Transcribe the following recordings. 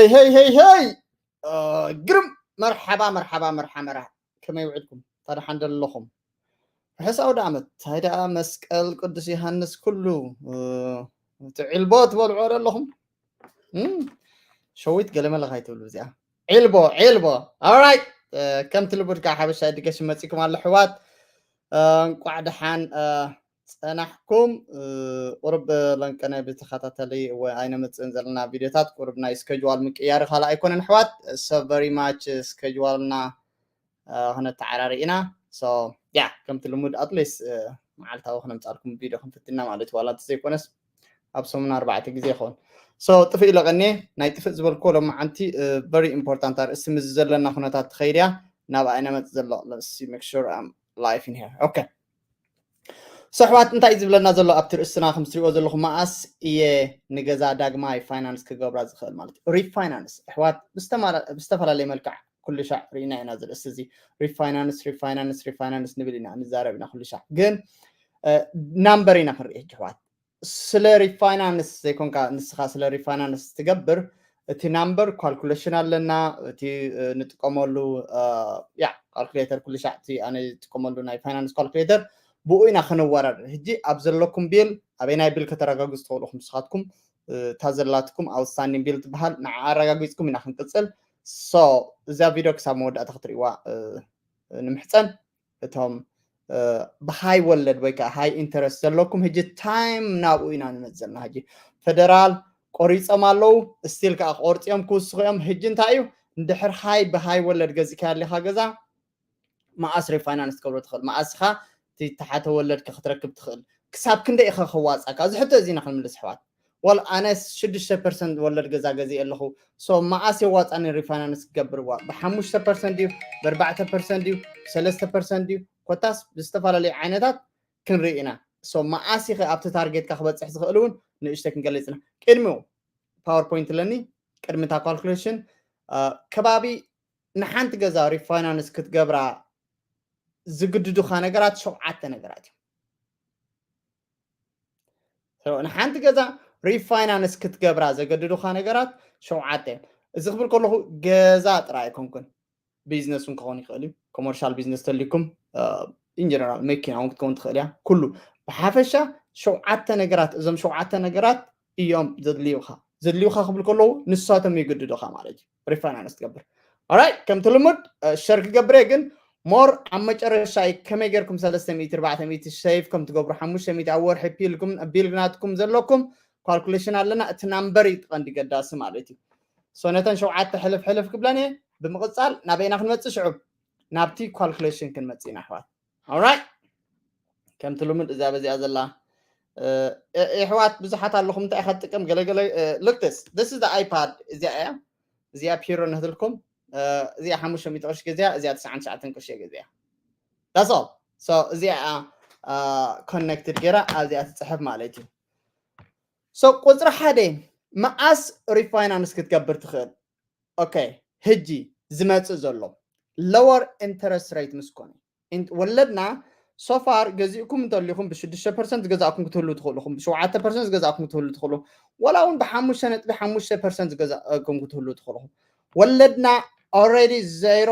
ሄይ ሄይ ሄይ ሄይ! ግርም! መርሓባ መርሓባ መርሓ መርሓ! ከመይ ውዕልኩም? ታዲያ ሓንደ ኣለኹም? ርሑስ ኣውደ ዓመት! ታይ ደኣ መስቀል ቅዱስ ዮሃንስ ኩሉ እቲ ዒልቦ ትበልዖ ዶ ኣለኹም? ሸዊት ገለመለ ካይትብሉ እዚኣ ዒልቦ ዒልቦ። Alright፣ ከምቲ ልሙድ ከዓ ሓበሻ ኤዱኬሽን መፂኩም ኣሎ ኣሕዋት። እንቋዕ ደሓን ጸናሕኩም። ቁሩብ ለንቀነ ብተኸታተሊ ኣይነመፅእን ዘለና ቪድዮታት ቁሩብ ናይ ስኬጅዋል ምቅያር ካልእ ኣይኮነን ኣሕዋት። So very much ስኬጅዋልና ክነተዓራሪ ኢና። So yeah፣ ከምቲ ልሙድ ኣትሊስት መዓልታዊ ክነምፃልኩም ቪድዮ ክንፍትና ማለት እዩ። ዋላ እንተዘይኮነስ ኣብ ሰሙን ኣርባዕተ ግዜ ይኸውን። So ጥፍእ ኢለ ቀኒየ። ናይ ጥፍእ ዝበልክዎ ሎማዓንቲ very important ኣርእስቲ ምስ ዘለና ኩነታት ትኸይድ እያ። ናብ ኣይነመፅ ዘሎ make sure I'm live in here. Okay። So ኣሕዋት እንታይ እዩ ዝብለና ዘሎ ኣብቲ ርእስና ከም ትሪእዎ ዘለኹም መኣስ እየ ንገዛ ዳግማይ ፋይናንስ ክገብራ ዝኽእል ማለት እዩ። ሪፋይናንስ ኣሕዋት ብዝተፈላለየ መልክዕ ኩሉ ሻዕ ርኢና ኢና እዚ ርእሲ እዚ። ሪፋይናንስ ሪፋይናንስ ሪፋይናንስ ንብል ኢና ንዛረብ ኢና ኩሉ ሻዕ። ግን ናምበር ኢና ክንርኢ ሕጂ ኣሕዋት። ስለ ሪፋይናንስ ዘይኮንካ ንስኻ ስለ ሪፋይናንስ ትገብር እቲ ናምበር ካልኩሌሽን ኣለና። እቲ ንጥቀመሉ ያ ካልኩሌተር ኩሉ ሻዕ እቲ ኣነ ዝጥቀመሉ ናይ ፋይናንስ ካልኩሌተር ብኡ ኢና ክንወዳደር። ሕጂ ኣብ ዘለኩም ቢል ኣበይ ናይ ቢል ከተረጋግፁ ትኽእሉ ንስኻትኩም እታ ዘላትኩም ኣውትስታንዲንግ ቢል ትበሃል ንዓ ኣረጋጊፅኩም ኢና ክንቅፅል። So እዛ ቪድዮ ክሳብ መወዳእታ ክትርእይዋ ንምሕፀን። እቶም ብሃይ ወለድ ወይ ከዓ ሃይ ኢንተረስት ዘለኩም ሕጂ ታይም ናብኡ ኢና ንመፅእ ዘለና። ሕጂ ፌደራል ቆሪፆም ኣለዉ፣ ስቲል ከዓ ክቆርፁ እዮም ክውስኹ እዮም። ሕጂ እንታይ እዩ እንድሕር ሃይ ብሃይ ወለድ ገዚእካያ ኣለኻ ገዛ መኣስ ሪፋይናንስ ትገብሮ ትኽእል፣ መኣስ ኢኻ እቲ ተሓተ ወለድ ክትረክብ ትኽእል፣ ክሳብ ክንደይ ኢኻ ከዋፃካ? እዚ ሕቶ እዚ ኢና ክንምልስ ኣሕዋት። ወል ኣነስ ሽዱሽተ ፐርሰንት ወለድ ገዛ ገዚእ ኣለኹ። So መኣስ የዋፃኒ ሪፋይናንስ ክገብር? ዋ ብሓሙሽተ ፐርሰንት ድዩ ብኣርባዕተ ፐርሰንት ድዩ ብሰለስተ ፐርሰንት ድዩ? ኮታስ ብዝተፈላለዩ ዓይነታት ክንርኢ ኢና። So መኣስ ኢኸ ኣብቲ ታርጌትካ ክበፅሕ ዝኽእል እውን ንእሽተ ክንገልፅ ኢና። ቅድሚኡ ፓወርፖይንት ኣለኒ። ቅድሚ እታ ካልኩሌሽን ከባቢ ንሓንቲ ገዛ ሪፋይናንስ ክትገብራ ዝግድዱኻ ነገራት ሸውዓተ ነገራት እዮም። ንሓንቲ ገዛ ሪፋይናንስ ክትገብራ ዘገድዱኻ ነገራት ሸውዓተ እዮም። እዚ ክብል ከለኹ ገዛ ጥራይ ኣይኮንኩን፣ ቢዝነስ እውን ክኸውን ይኽእል እዩ። ኮመርሻል ቢዝነስ ተልዩኩም ኢንጀነራል መኪና እውን ክትከውን ትኽእል እያ። ኩሉ ብሓፈሻ ሸውዓተ ነገራት፣ እዞም ሸውዓተ ነገራት እዮም ዘድልዩኻ። ዘድልዩኻ ክብል ከለዉ ንሳቶም ይግድዱኻ ማለት እዩ ሪፋይናንስ ትገብር። ኦራይት፣ ከምቲ ልሙድ ሸር ክገብር እየ፣ ግን ሞር ኣብ መጨረሻ እዩ ከመይ ጌርኩም ሰለስተ ሚእቲ ኣርባዕተ ሚእቲ ሴቭ ከም ትገብሩ፣ ሓሙሽተ ሚእቲ ኣብ ወርሒ ቢልኩም ቢል ናትኩም ዘለኩም ካልኩሌሽን ኣለና። እቲ ናምበር እዩ ቀንዲ ገዳሲ ማለት እዩ። So ነተን ሸውዓተ ሕልፍ ሕልፍ ክብለን እየ። ብምቕፃል ናበይና ክንመፅእ ሽዑ ናብቲ ካልኩሌሽን ክንመፅእ ኢና ኣሕዋት። ኦራይት፣ ከምቲ ልሙድ እዛ በዚኣ ዘላ የሕዋት ብዙሓት ኣለኹም እንታይ ኢኻ ትጥቀም ገለገለ። Look this, this is the iPad። እዚኣ እያ፣ እዚኣ ፒሮ ነትልኩም። እዚኣ ሓሙሽተ ሚእቲ ቅርሺ ገዚኣ፣ እዚኣ ትስዓን ትሽዓተን ቅርሺ ገዚኣ። That's all። So እዚኣ ኮኔክትድ ገይራ ኣብዚኣ ትፅሕፍ ማለት እዩ። So ቁፅሪ ሓደ መኣስ ሪፋይናንስ ክትገብር ትኽእል? ኦኬ፣ ሕጂ ዝመፅእ ዘሎ ሎወር ኢንተረስት ሬት ምስ ኮነ ወለድና ሶፋር ገዚእኩም እንተሊኹም ብሽዱሽተ ፐርሰንት ዝገዛእኩም ክትህሉ ትኽእሉ ኢኹም፣ ብሸውዓተ ፐርሰንት ዝገዛእኩም ክትህሉ ትኽእሉ፣ ወላ እውን ብሓሙሽተ ነጥቢ ሓሙሽተ ፐርሰንት ዝገዛእኩም ክትህሉ ትኽእሉ ኢኹም። ወለድና ኦልሬዲ ዜሮ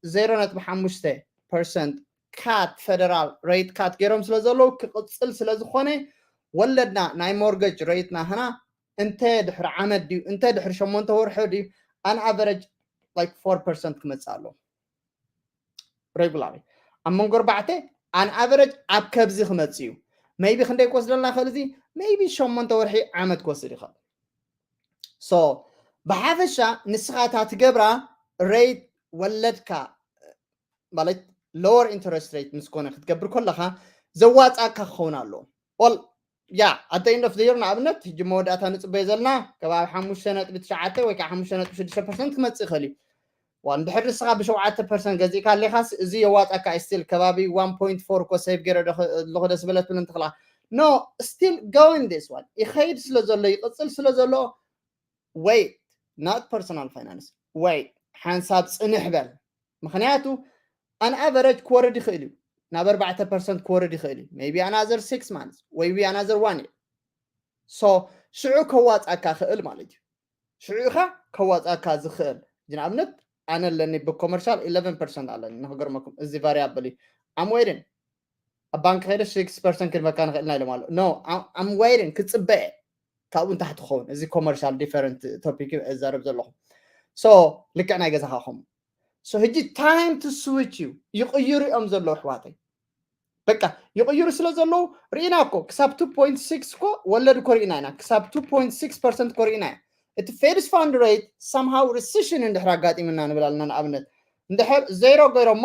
ዜሮ ነጥቢ ሓሙሽተ ፐርሰንት ካት፣ ፌደራል ሬት ካት ገይሮም ስለ ዘለዉ ክቕፅል ስለ ዝኾነ ወለድና ናይ ሞርገጅ ሬት ናህና እንተ ድሕሪ ዓመት ድዩ እንተ ድሕሪ ሸሞንተ ወርሒ ድዩ ኣን ኣቨረጅ ላይክ ፎር ፐርሰንት ክመፅእ ኣሎ። ሬጉላሪ ኣብ መንጎ ኣርባዕተ ኣን ኣቨረጅ ኣብ ከብዚ ክመፅእ እዩ። ሜይቢ ክንደይ ክወስደልና ይኽእል? እዚ ሜይቢ ሸሞንተ ወርሒ ዓመት ክወስድ ይኽእል። So ብሓፈሻ ንስኻ እታ ትገብራ ሬት ወለድካ ማለት ሎወር ኢንተረስት ሬት ምስ ኮነ ክትገብር ከለኻ ዘዋፃካ ክኸውን ኣለዎ። ኦል ያ ኣት ኤንድ ኦፍ የር ንኣብነት ሕጂ መወዳእታ ንፅበዮ ዘለና ከባቢ ሓሙሽተ ነጥቢ ትሽዓተ ወይ ከዓ ሓሙሽተ ነጥቢ ሽዱሽተ ፐርሰንት ክመፅእ ይኽእል እዩ። ዋ እንድሕር ንስኻ ብሸውዓተ ፐርሰንት ገዚእካ ኣለኻስ እዚ የዋፃካ ስቲል ከባቢ ዋን ፖይንት ፎር እኮ ሴቭ ገይረ ኣለኹ ደስ በለት ብል እንትኽላ ኖ ስቲል ጎን ዲስ ዋን ይኸይድ ስለ ዘሎ ይቕፅል ስለ ዘሎ wait, not personal finance, wait፣ ሓንሳብ ፅንሕ በል። ምክንያቱ ኣን ኣቨረጅ ክወርድ ይኽእል እዩ፣ ናብ ኣርባዕተ ፐርሰንት ክወርድ ይኽእል እዩ፣ maybe another six months ወይ ቢ another one year። So ሽዑ ከዋፃካ ክእል ማለት እዩ። ሽዑ ኢኻ ከዋፃካ ዝኽእል። ንኣብነት ኣነ ኣለኒ ብኮመርሻል eleven percent ኣለኒ። ንክገርመኩም፣ እዚ ቫሪያብል እዩ። I'm waiting ኣብ ባንክ ከይደ six percent ክንበካ ንኽእልና ኢሎም ኣሎ። No, I'm waiting ክፅበ እየ። ካብኡ ንታሕቲ ክኸውን። እዚ ኮመርሻል different topic እዛረብ ዘለኹ። So ልክዕ ናይ ገዛኻ ከምኡ። So ሕጂ time to switch እዩ። ይቕይሩ እዮም ዘለዉ ኣሕዋተይ። በቃ ይቕይሩ ስለ ዘለዉ ርኢና እኮ ክሳብ two point six እኮ ወለድ እኮ ርኢና ኢና። ክሳብ two point six percent እኮ ርኢና ኢና። እቲ Fed's fund rate somehow recession እንድሕር ኣጋጢምና ንብል ኣለና። ንኣብነት እንድሕር ዜሮ ገይሮሞ፣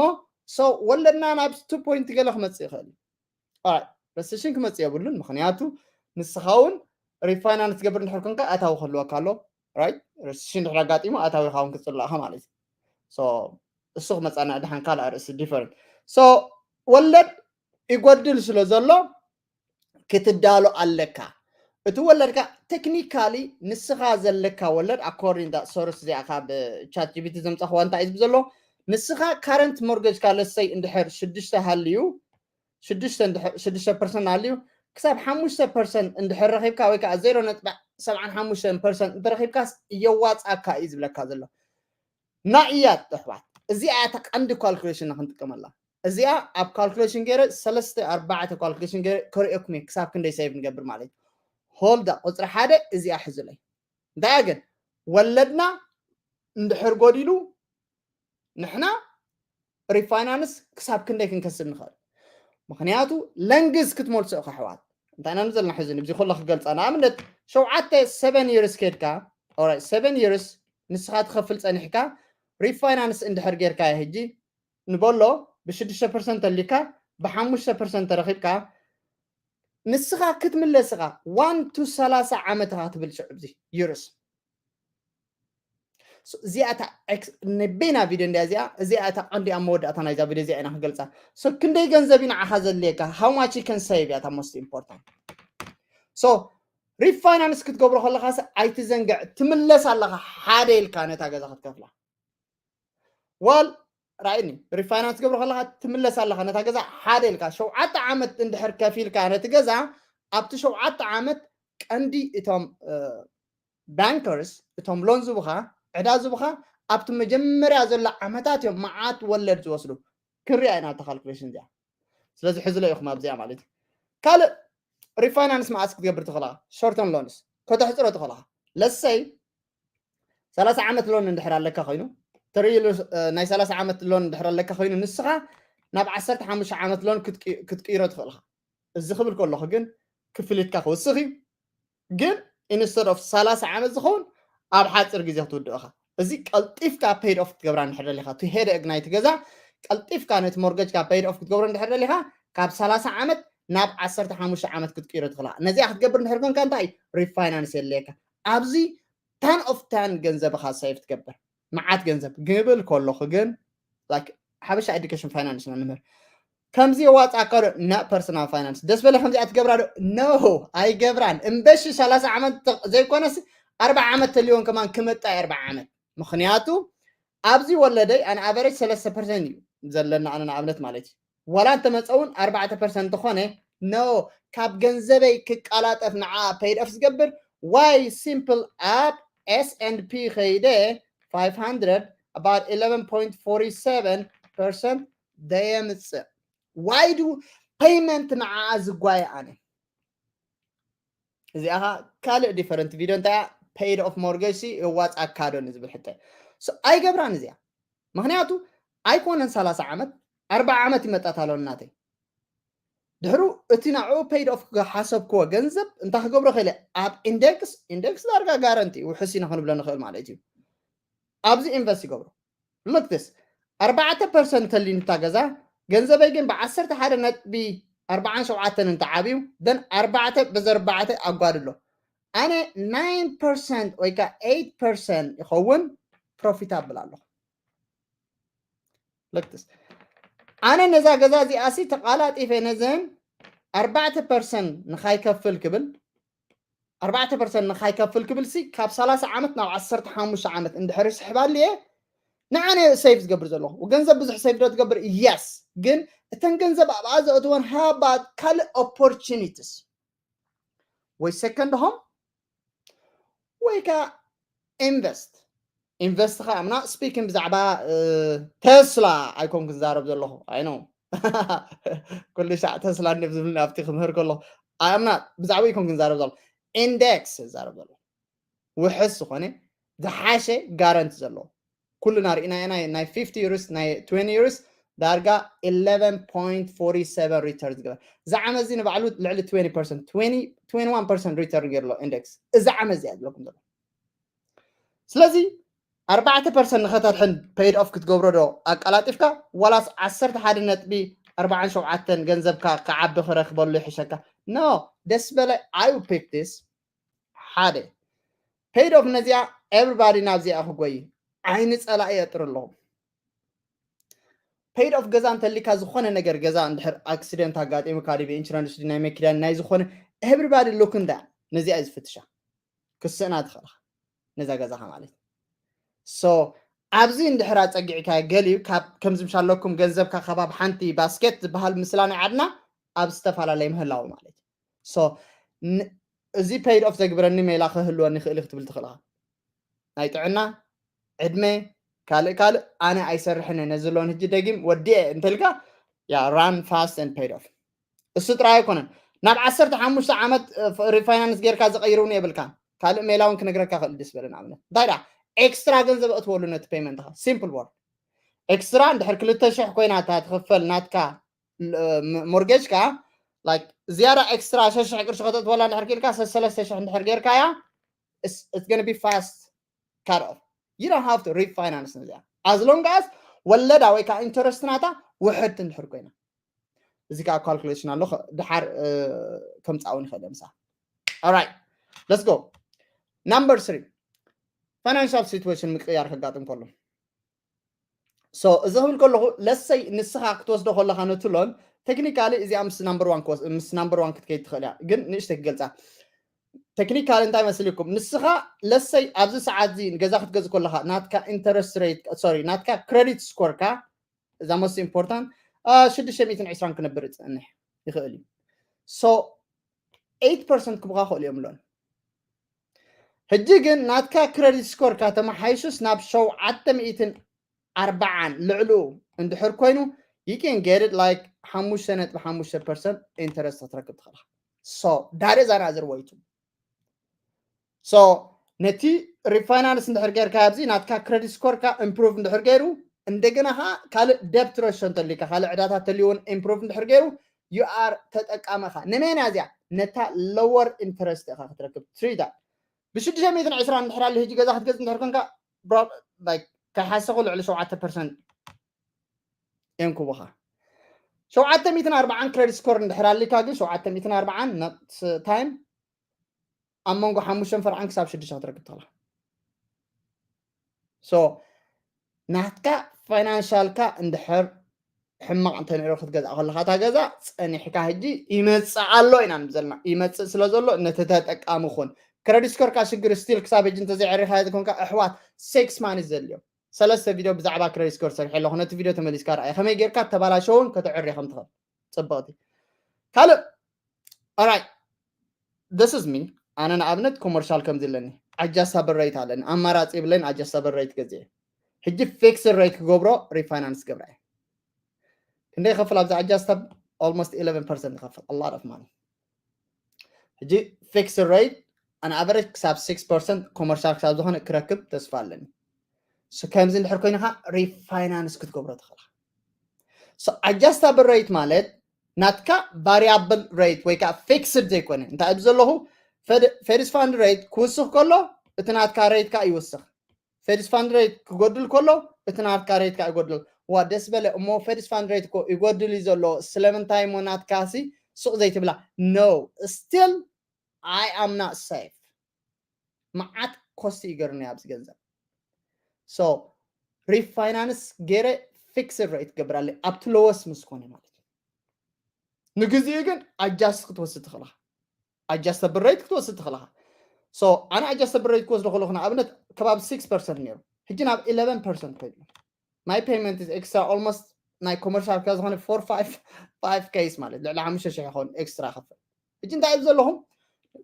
so ወለድና ናብ two point ገለ ክመፅእ ይኽእል እዩ። Recession ክመፅእ የብሉን። ምክንያቱ ንስኻ እውን refinance ትገብር እንድሕር ኮንካ ኣታዊ ክህልወካ ኣሎ። Recession እንድሕር ኣጋጢሙ ኣታዊኻ እውን ክፅላእኻ ማለት እዩ። So እሱ ክመፃና ድሓን ካልእ ኣርእስቲ different። So ወለድ ይጎድል ስለ ዘሎ ክትዳሎ ኣለካ። እቲ ወለድካ technically ንስኻ ዘለካ ወለድ፣ according to source እዚኣ ካብ ChatGPT ዘምፃኽዋ እንታይ እዩ ዝብል ዘሎ፣ ንስኻ current mortgage ካ ለሰይ እንድሕር ሽዱሽተ ሃልዩ ሽዱሽተ እንድሕር- ሽዱሽተ percent ሃልዩ ክሳብ ሓሙሽተ percent እንድሕር ረኺብካ ወይ ከዓ zero ነጥቢ ሰብዓን ሓሙሽተን percent እንተረኺብካስ የዋፅኣካ እዩ ዝብለካ ዘሎ። ናይ እያ ኣሕዋት፣ እዚኣ እታ ቀንዲ calculation ክንጥቀመላ። እዚኣ ኣብ calculation ገይረ ሰለስተ ኣርባዕተ calculation ገይረ ከርእየኩም እየ ክሳብ ክንደይ save ንገብር ማለት እዩ። Hold up፣ ቁፅሪ ሓደ እዚኣ ሕዙለይ። እንታይ ግን ወለድና እንድሕር ጎዲሉ ንሕና refinance ክሳብ ክንደይ ክንከስብ ንኽእል? ምክንያቱ length ክትመልሶ ኢኻ ኣሕዋት። እንታይ ኢና ዘለና ሕዚ ንብዚ ኩሎ ክገልፃ፣ ንኣብነት ሸውዓተ seven years ከድካ፣ alright seven years ንስኻ ትኸፍል ፀኒሕካ፣ refinance እንድሕር ጌርካዮ ሕጂ ንበሎ ብሽዱሽተ percent ተሊካ ብሓሙሽተ percent ተረኺብካ፣ ንስኻ ክትምለስ ኢኻ one to ሰላሳ ዓመት ኢኻ ትብል ሽዑ ብዚ years። So እዚኣ እታ ex- ንበይና ቪድዮ እንዲያ እዚኣ፣ እዚኣ እታ ቀንዲ ኣብ መወዳእታ ናይዛ ቪድዮ እዚኣ ኢና ክገልፃ። So ክንደይ ገንዘብ እዩ ንዓኻ ዘድልየካ፣ how much you can save እያ እታ most important። So refinance ክትገብሮ ከለኻ ሰ ኣይትዘንግዕ፣ ትምለስ ኣለኻ ሓደ ኢልካ ነታ ገዛ ክትከፍላ። Well ራእይኒ፣ refinance ክትገብሮ ከለኻ ትምለስ ኣለኻ ነታ ገዛ ሓደ ኢልካ ሸውዓተ ዓመት እንድሕር ከፊልካ ነቲ ገዛ፣ ኣብቲ ሸውዓተ ዓመት ቀንዲ እቶም bankers፣ እቶም loan ዝቡኻ፣ ዕዳ ዝቡኻ ኣብቲ መጀመርያ ዘሎ ዓመታት እዮም መዓት ወለድ ዝወስዱ። ክንሪኣ ኢና ኣብታ calculation እዚኣ። ስለዚ ሕዝሎ ኢኹም ኣብዚኣ ማለት እዩ። ካልእ refinance መዓስ ክትገብር ትኽእላ? Short term loans ከተሕፅሮ ትኽእላ። ለሰይ ሰላሳ ዓመት loan እንድሕር ኣለካ ኮይኑ፣ ተሪሉ ናይ ሰላሳ ዓመት loan እንድሕር ኣለካ ኮይኑ ንስኻ ናብ ዓሰርተ ሓሙሽተ ዓመት loan ክትቂ- ክትቅይሮ ትኽእልኻ። እዚ ክብል ከለኹ ግን ክፍሊትካ ክውስኽ እዩ። ግን instead of ሰላሳ ዓመት ዝኸውን ኣብ ሓፂር ግዜ ክትውድኦ ኢኻ። እዚ ቀልጢፍካ paid off ክትገብራ እንድሕር ደሊኻ፣ እቲ headache ናይቲ ገዛ ቀልጢፍካ ነቲ mortgage ካ paid off ክትገብሮ እንድሕር ደሊኻ ካብ ሰላሳ ዓመት ናብ ዓሰርተ ሓሙሽተ ዓመት ክትቅይሮ ትኽእላ። ነዚኣ ክትገብር እንድሕር ኮንካ እንታይ refinance የድልየካ። ኣብዚ ten of ten ገንዘብኻ save ትገብር። መዓት ገንዘብ ክብል ከለኹ ግን like ሓበሻ education finance ኢና ንምህር። ከምዚ የዋፅኣካ ዶ? ና personal finance ደስ በለ ከምዚኣ ትገብራ ዶ? No ኣይገብራን። እምበሺ ሰላሳ ዓመት ተ- ዘይኮነስ ኣርባዓ ዓመት ተልዮን ከማን ክመጣ እዩ ኣርባዓ ዓመት። ምክንያቱ ኣብዚ ወለደይ on average ሰለስተ percent እዩ ዘለና ኣነ ንኣብነት ማለት እዩ። ዋላ እንተመፀ እውን ኣርባዕተ percent እንተኾነ no ካብ ገንዘበይ ክቀላጠፍ ንዓ paid off ዝገብር why simple ኣብ S and P ከይደ five hundred about eleven point forty seven percent ደየምፅእ why do payment ንዓ ዝጓየ ኣነ እዚኣ ኸዓ ካልእ different ቪድዮ እንታይ እያ paid off mortgage ሲ የዋፅኣካ ዶ ንዝብል ሕቶ እያ። So ኣይገብራን እዚኣ ምክንያቱ ኣይኮነን ሰላሳ ዓመት ኣርባዓ ዓመት ይመጣት ኣሎ እናተይ ድሕሩ እቲ ንዕኡ paid off ክሓሰብክዎ ገንዘብ እንታይ ክገብሮ ክእለ ኣብ index index ዳርጋ guarantee ውሕስ ኢና ክንብሎ ንኽእል ማለት እዩ ኣብዚ invest ይገብሮ look this ኣርባዕተ percent ተሊንታ ገዛ ገንዘበይ ግን ብዓሰርተ ሓደ ነጥቢ ኣርባዓን ሸውዓተን እንተዓብዩ then ኣርባዕተ በዚ ኣርባዕተ ኣጓድሎ ኣነ nine percent ወይ ከዓ eight percent ይኸውን profitable ኣለኹ look this ኣነ ነዛ ገዛ እዚኣ ሲ ተቃላጢፈ ነዘን ኣርባዕተ percent ንኻይከፍል ክብል ኣርባዕተ percent ንኻይከፍል ክብል ሲ ካብ ሰላሳ ዓመት ናብ ዓሰርተ ሓሙሽተ ዓመት እንድሕር ይስሕባሉ እየ ንዓነ save ዝገብር ዘለኹ ገንዘብ ብዙሕ save ዶ ትገብር yes ግን እተን ገንዘብ ኣብኣ ዘእትወን ሃባት ካልእ opportunities ወይ second home ወይ ከዓ invest invest ካ I'm not speaking ብዛዕባ ተስላ ኣይኮን ክዛረብ ዘለኹ I know ኩሉ ሻዕ ተስላ እንዲም ዝብልኒ ኣብቲ ክምህር ከለኹ I'm not ብዛዕባ ይኮን ክዛረብ ዘለኹ index ዛረብ ዘለኹ ውሕስ ዝኾነ ዝሓሸ guarantee ዘለዎ ኩልና ርኢና ኢና ናይ fifty years ናይ twenty years ዳርጋ eleven point forty seven return ዝገበር እዚ ዓመት እዚ ንባዕሉ ልዕሊ twenty percent twenty twenty-one percent return ገይሩ ኣሎ index እዚ ዓመት እዚኣ ዝብለኩም ዘሎ ስለዚ ኣርባዕተ percent ንኸተድሕን paid off ክትገብሮ ዶ ኣቀላጢፍካ ዋላስ ዓሰርተ ሓደ ነጥቢ ኣርባዓን ሸውዓተን ገንዘብካ ክዓቢ ክረክበሉ ይሕሸካ no ደስ በለ I will pick this ሓደ paid off ነዚኣ everybody ናብዚኣ ክጎይ ዓይኒ ፀላኢ የጥር ኣለኹም paid off ገዛ እንተሊካ ዝኾነ ነገር ገዛ እንድሕር accident ኣጋጢሙካ ድዩ insurance ናይ መኪና ናይ ዝኾነ everybody looking down ነዚኣ እዩ ዝፍትሻ ክስእና ትኽእልኻ ነዛ ገዛኻ ማለት so ኣብዚ እንድሕር ኣፀጊዕካ ገሊዩ ካብ ከምዚ ምሻለኩም ገንዘብካ ከባብ ሓንቲ basket ዝበሃል ምስላ ናይ ዓድና ኣብ ዝተፈላለየ ምህላው ማለት so እዚ paid off ዘግብረኒ ሜላ ክህልወኒ ይኽእል ክትብል ትኽእልኻ ናይ ጥዕና ዕድመ ካልእ ካልእ ኣነ ኣይሰርሕን ነዚ ሎን ህጂ ደጊም ወዲኤ እንተልካ ያ run fast and paid off እሱ ጥራይ ኣይኮነን ናብ ዓሰርተ ሓሙሽተ ዓመት refinance ጌርካ ዝቀይር እውን የብልካ ካልእ ሜላ እውን ክነግረካ ክእል ድስ በለ ንኣብነት እንታይ ደኣ extra ገንዘብ እትወሉ ነቲ payment ኻ simple word extra እንድሕር ክልተ ሽሕ ኮይና እታ ትኽፈል ናትካ mortgage ካ like ዝያዳ extra ሸሽሕ ቅርሺ ከተእትወላ እንድሕር ክኢልካ ሰለስተ ሽሕ እንድሕር ጌርካያ it's gonna be fast cut off you don't have to refinance ነዚኣ as long as ወለዳ ወይ ከዓ interest ናታ ውሕድቲ እንድሕር ኮይና እዚ ከዓ calculation ኣሎ ድሓር ከምፃውን ይኽእል ምሳ alright let's go number three financial situation ምቅያር ከጋጥም ከሎ so እዚ ክብል ከለኹ let's say ንስኻ ክትወስዶ ከለኻ ነቲ loan technically እዚኣ ምስ number one ምስ number one ክትከይድ ትኽእል እያ ግን ንእሽተይ ክገልፃ technically እንታይ መስልኩም ንስኻ let's say ኣብዚ ሰዓት እዚ ገዛ ክትገዝ ከለኻ ናትካ interest rate sorry ናትካ credit score ካ እዛ most important ሽዱሽተ ሚእትን ዕስራን ክነብር ይፀንሕ ይኽእል እዩ so eight percent ክቡኻ ክእሉ እዮም loan ሕጂ ግን ናትካ credit score ካ ተመሓይሹስ ናብ ሸውዓተ ሚእትን ኣርባዓን ልዕሉ እንድሕር ኮይኑ you can get it like ሓሙሽተ ነጥቢ ሓሙሽተ percent interest ክትረክብ ትኽእልኻ so that is another way to so ነቲ refinance እንድሕር ጌርካ ኣብዚ ናትካ credit score ካ improve እንድሕር ገይሩ እንደገና ከዓ ካልእ debt ratio እንተሊካ ካልእ ዕዳታት ተልይውን improve እንድሕር ገይሩ you are ተጠቃሚ ኻ ንመን እዚኣ ነታ lower interest ኢኻ ክትረክብ treat that ብሽዱሽተ ሚእትን ዕስራን እንድሕር ኣለ ህጂ ገዛ ክትገዝ እንድሕር ኮንካ ከይሓሰኹ ልዕሊ ሸውዓተ percent እዮም ክቡኻ ሸውዓተ ሚእትን ኣርባዓን credit score እንድሕር ኣሊካ ግን ሸውዓተ ሚእትን ኣርባዓን time ኣብ መንጎ ሓሙሽተን ፈርዓን ክሳብ ሽዱሽተ ክትረክብ ትኽእላ so ናትካ financial ካ እንድሕር ሕማቕ እንተ ነይሩ ክትገዝኣ ከለኻ እታ ገዛ ጸኒሕካ ሕጂ ይመጽእ ኣሎ ኢና ንብል ዘለና ይመጽእ ስለ ዘሎ ነቲ ተጠቃሚ ኩን credit score ካ ሽግር still ክሳብ ሕጂ እንተዘይዕሪኻዮ ተኮንካ ኣሕዋት six months ዘድልዮም ሰለስተ ቪድዮ ብዛዕባ credit score ሰሪሐ ኣለኹ ነቲ ቪድዮ ተመሊስካ ረኣየ ከመይ ጌርካ ተባላሸውን ከተዕርዮ ከም ትኽእል ጽብቕቲ ካልእ alright this is me ኣነ ንኣብነት commercial ከምዚ ኣለኒ adjustable rate ኣለኒ ኣማራፂ የብለይን adjustable rate ገዚአ ሕጂ fixed rate ክገብሮ refinance ገብራ እየ ክንደይ ይኸፍል ኣብዚ adjustable almost eleven percent ይኸፍል a lot of money ሕጂ fixed rate on average ክሳብ six percent commercial ክሳብ ዝኾነ ክረክብ ተስፋ ኣለኒ ከምዚ እንድሕር ኮይንካ refinance ክትገብሮ ትኽእልካ adjustable rate ማለት ናትካ variable rate ወይ ከዓ fixed ዘይኮነ እንታይ እብ ዘለኹ fed fund rate ክውስኽ ከሎ እቲ ናትካ rate ከዓ ይውስኽ fed fund rate ክጎድል ከሎ እቲ ናትካ rate ከዓ ይጎድል ዋ ደስ በለ እሞ fed fund rate እኮ ይጎድል እዩ ዘሎ ስለምንታይ እሞ ናትካ ሲ ሱቕ ዘይትብላ no still I am not safe መዓት cost ይገርኒ ኣብዚ ገንዘብ so refinance ገይረ fixed rate ገብራለይ ኣብቲ lowest ምስ ኮነ ማለት እዩ ንግዚኡ ግን adjust ክትወስድ ትኽእልኻ adjustable rate ክትወስድ ትኽእልኻ so ኣነ adjustable rate ክወስዶ ከለኹ ንኣብነት ከባቢ six percent ነይሩ ሕጂ ናብ eleven percent ኮይኑ my payment is extra almost ናይ commercial ካ ዝኾነ four five five case ማለት ልዕሊ ሓሙሽተ ሽሕ ይኸውን extra ከፍል ሕጂ እንታይ እዩ ዘለኹም